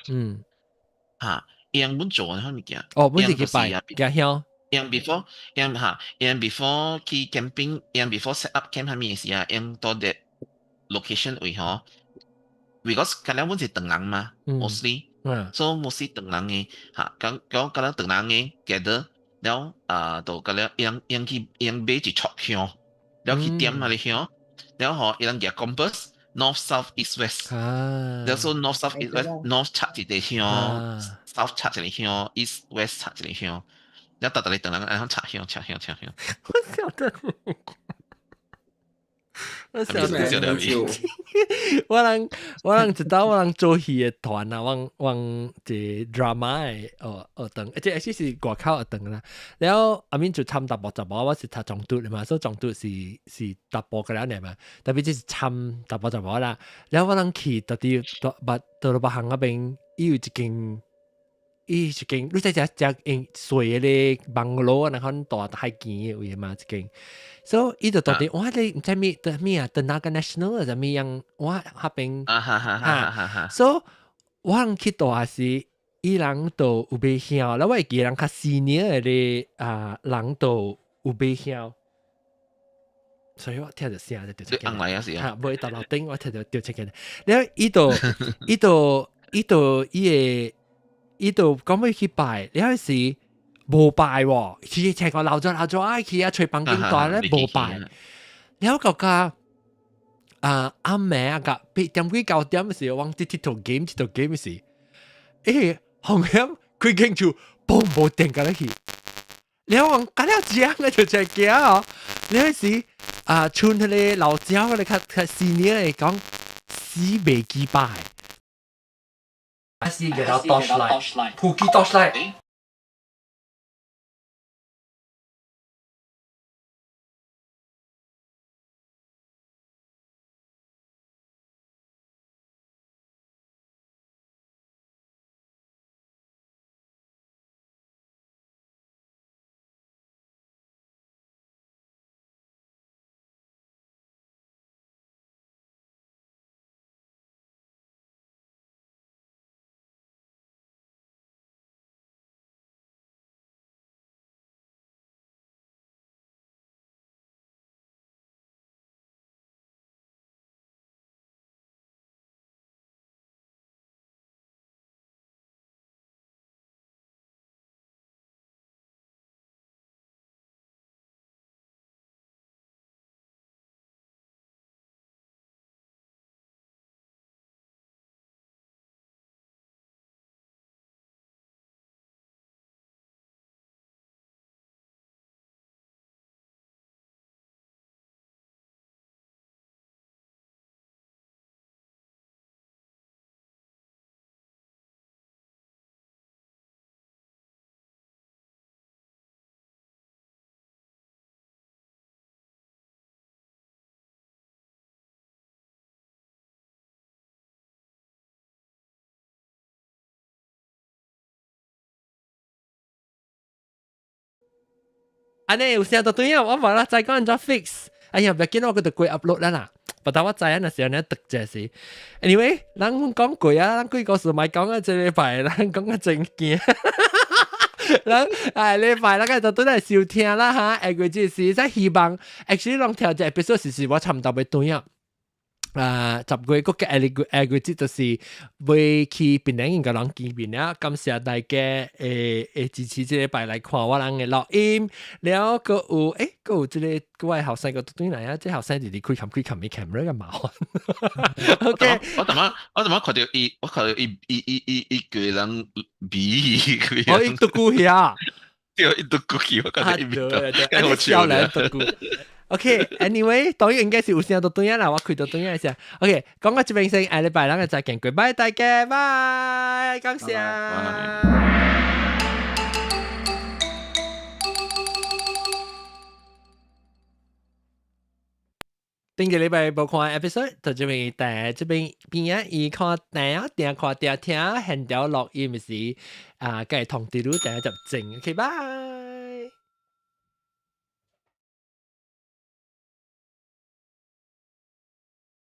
嚇，伊人本做啥物件？哦，本是去拜家鄉。伊人 before，伊人嚇，伊人 before 去 camping，伊人 before set up camp 啥物的時啊，伊人到的 location 位吼。because 今日阮是唐人嘛，mostly，所以 mostly 唐人的嚇，講講今日唐人的 gather，了啊，就今日伊人伊人去伊人買一撮香，了去點彼个香，了吼伊人舉 compass north south east west，了所以 north south east west north 插一個香，south 插一個香，east west 插一個香，了逐逐個唐人按插香插香插香。我曉得。我曉得，我人我人知道我人做戲的團啊，我我這 drama 的學學堂，這其實是外口學堂啦。然後阿面就參查埔查某，我是讀中讀的嘛，所以中讀是是查埔個了嘛，特別這是參查埔查某啦。然後我人去到佇到捌到了別行嗰邊，伊有一間。伊一間，你知只只用細的 bungalow 啊，那款大海邊的位嘛一間，所以伊就到底我你毋知咩的咩啊，Tenaga Nasional 啥物樣，我彼邊啊哈哈哈哈哈，所以我人去到時，伊人都有買香，แล้ว我會記人較 senior 的啊人都有買香，所以我聽著聲就著出來啊是啊，無到樓頂我聽著著出來，然後伊就伊就伊就伊會。伊就講欲去拜，了時無拜喎，去請個老咗老咗愛去啊，揣房間大咧無拜，了個個啊暗暝啊個8點幾9點時，我佇佚佗 game 佚佗 game 時，欸，紅險開間厝，嘣無電個去，了我隔了一我就真驚哦，了時啊，像彼个老鳥個較較 senior 的講，死袂記擺。是個 torchlight，普及 torchlight。按呢有聲就對啊，我話啦，再講人家 fix，哎呀，別見我佢就過 upload 啦啦，不但我知啊，那時候你讀這是，anyway，咱講過啊，咱幾個時咪講啊，這禮拜咱講個正經，咱哎禮拜咱個就對來收聽啦哈，下個就是在希望，actually 攏調節，必須是是我差唔多欲對啊。啊，10月閣個下個下個節就是欲去檳城共人見面了，感謝大家會支持這禮拜來看我人的錄音，了閣有閣有這個閣我後生閣轉來啊，這後生直直開冚開冚 camera 較麻煩。OK，我淡仔看著伊，我看著伊伊伊伊伊個人比哦，伊獨孤遐，對，伊獨孤去，我看著伊面頭，好笑咧，獨孤。OK，anyway，當然應該是有聲都對啊啦，我開到對啊先。OK，講到這邊先，下禮拜咱個再見，拜大家，拜，感謝。頂個禮拜無看 episode，就這邊第這邊邊啊，伊看第啊，定看定聽，現條錄音是啊，該通知你第一集正，OK，拜。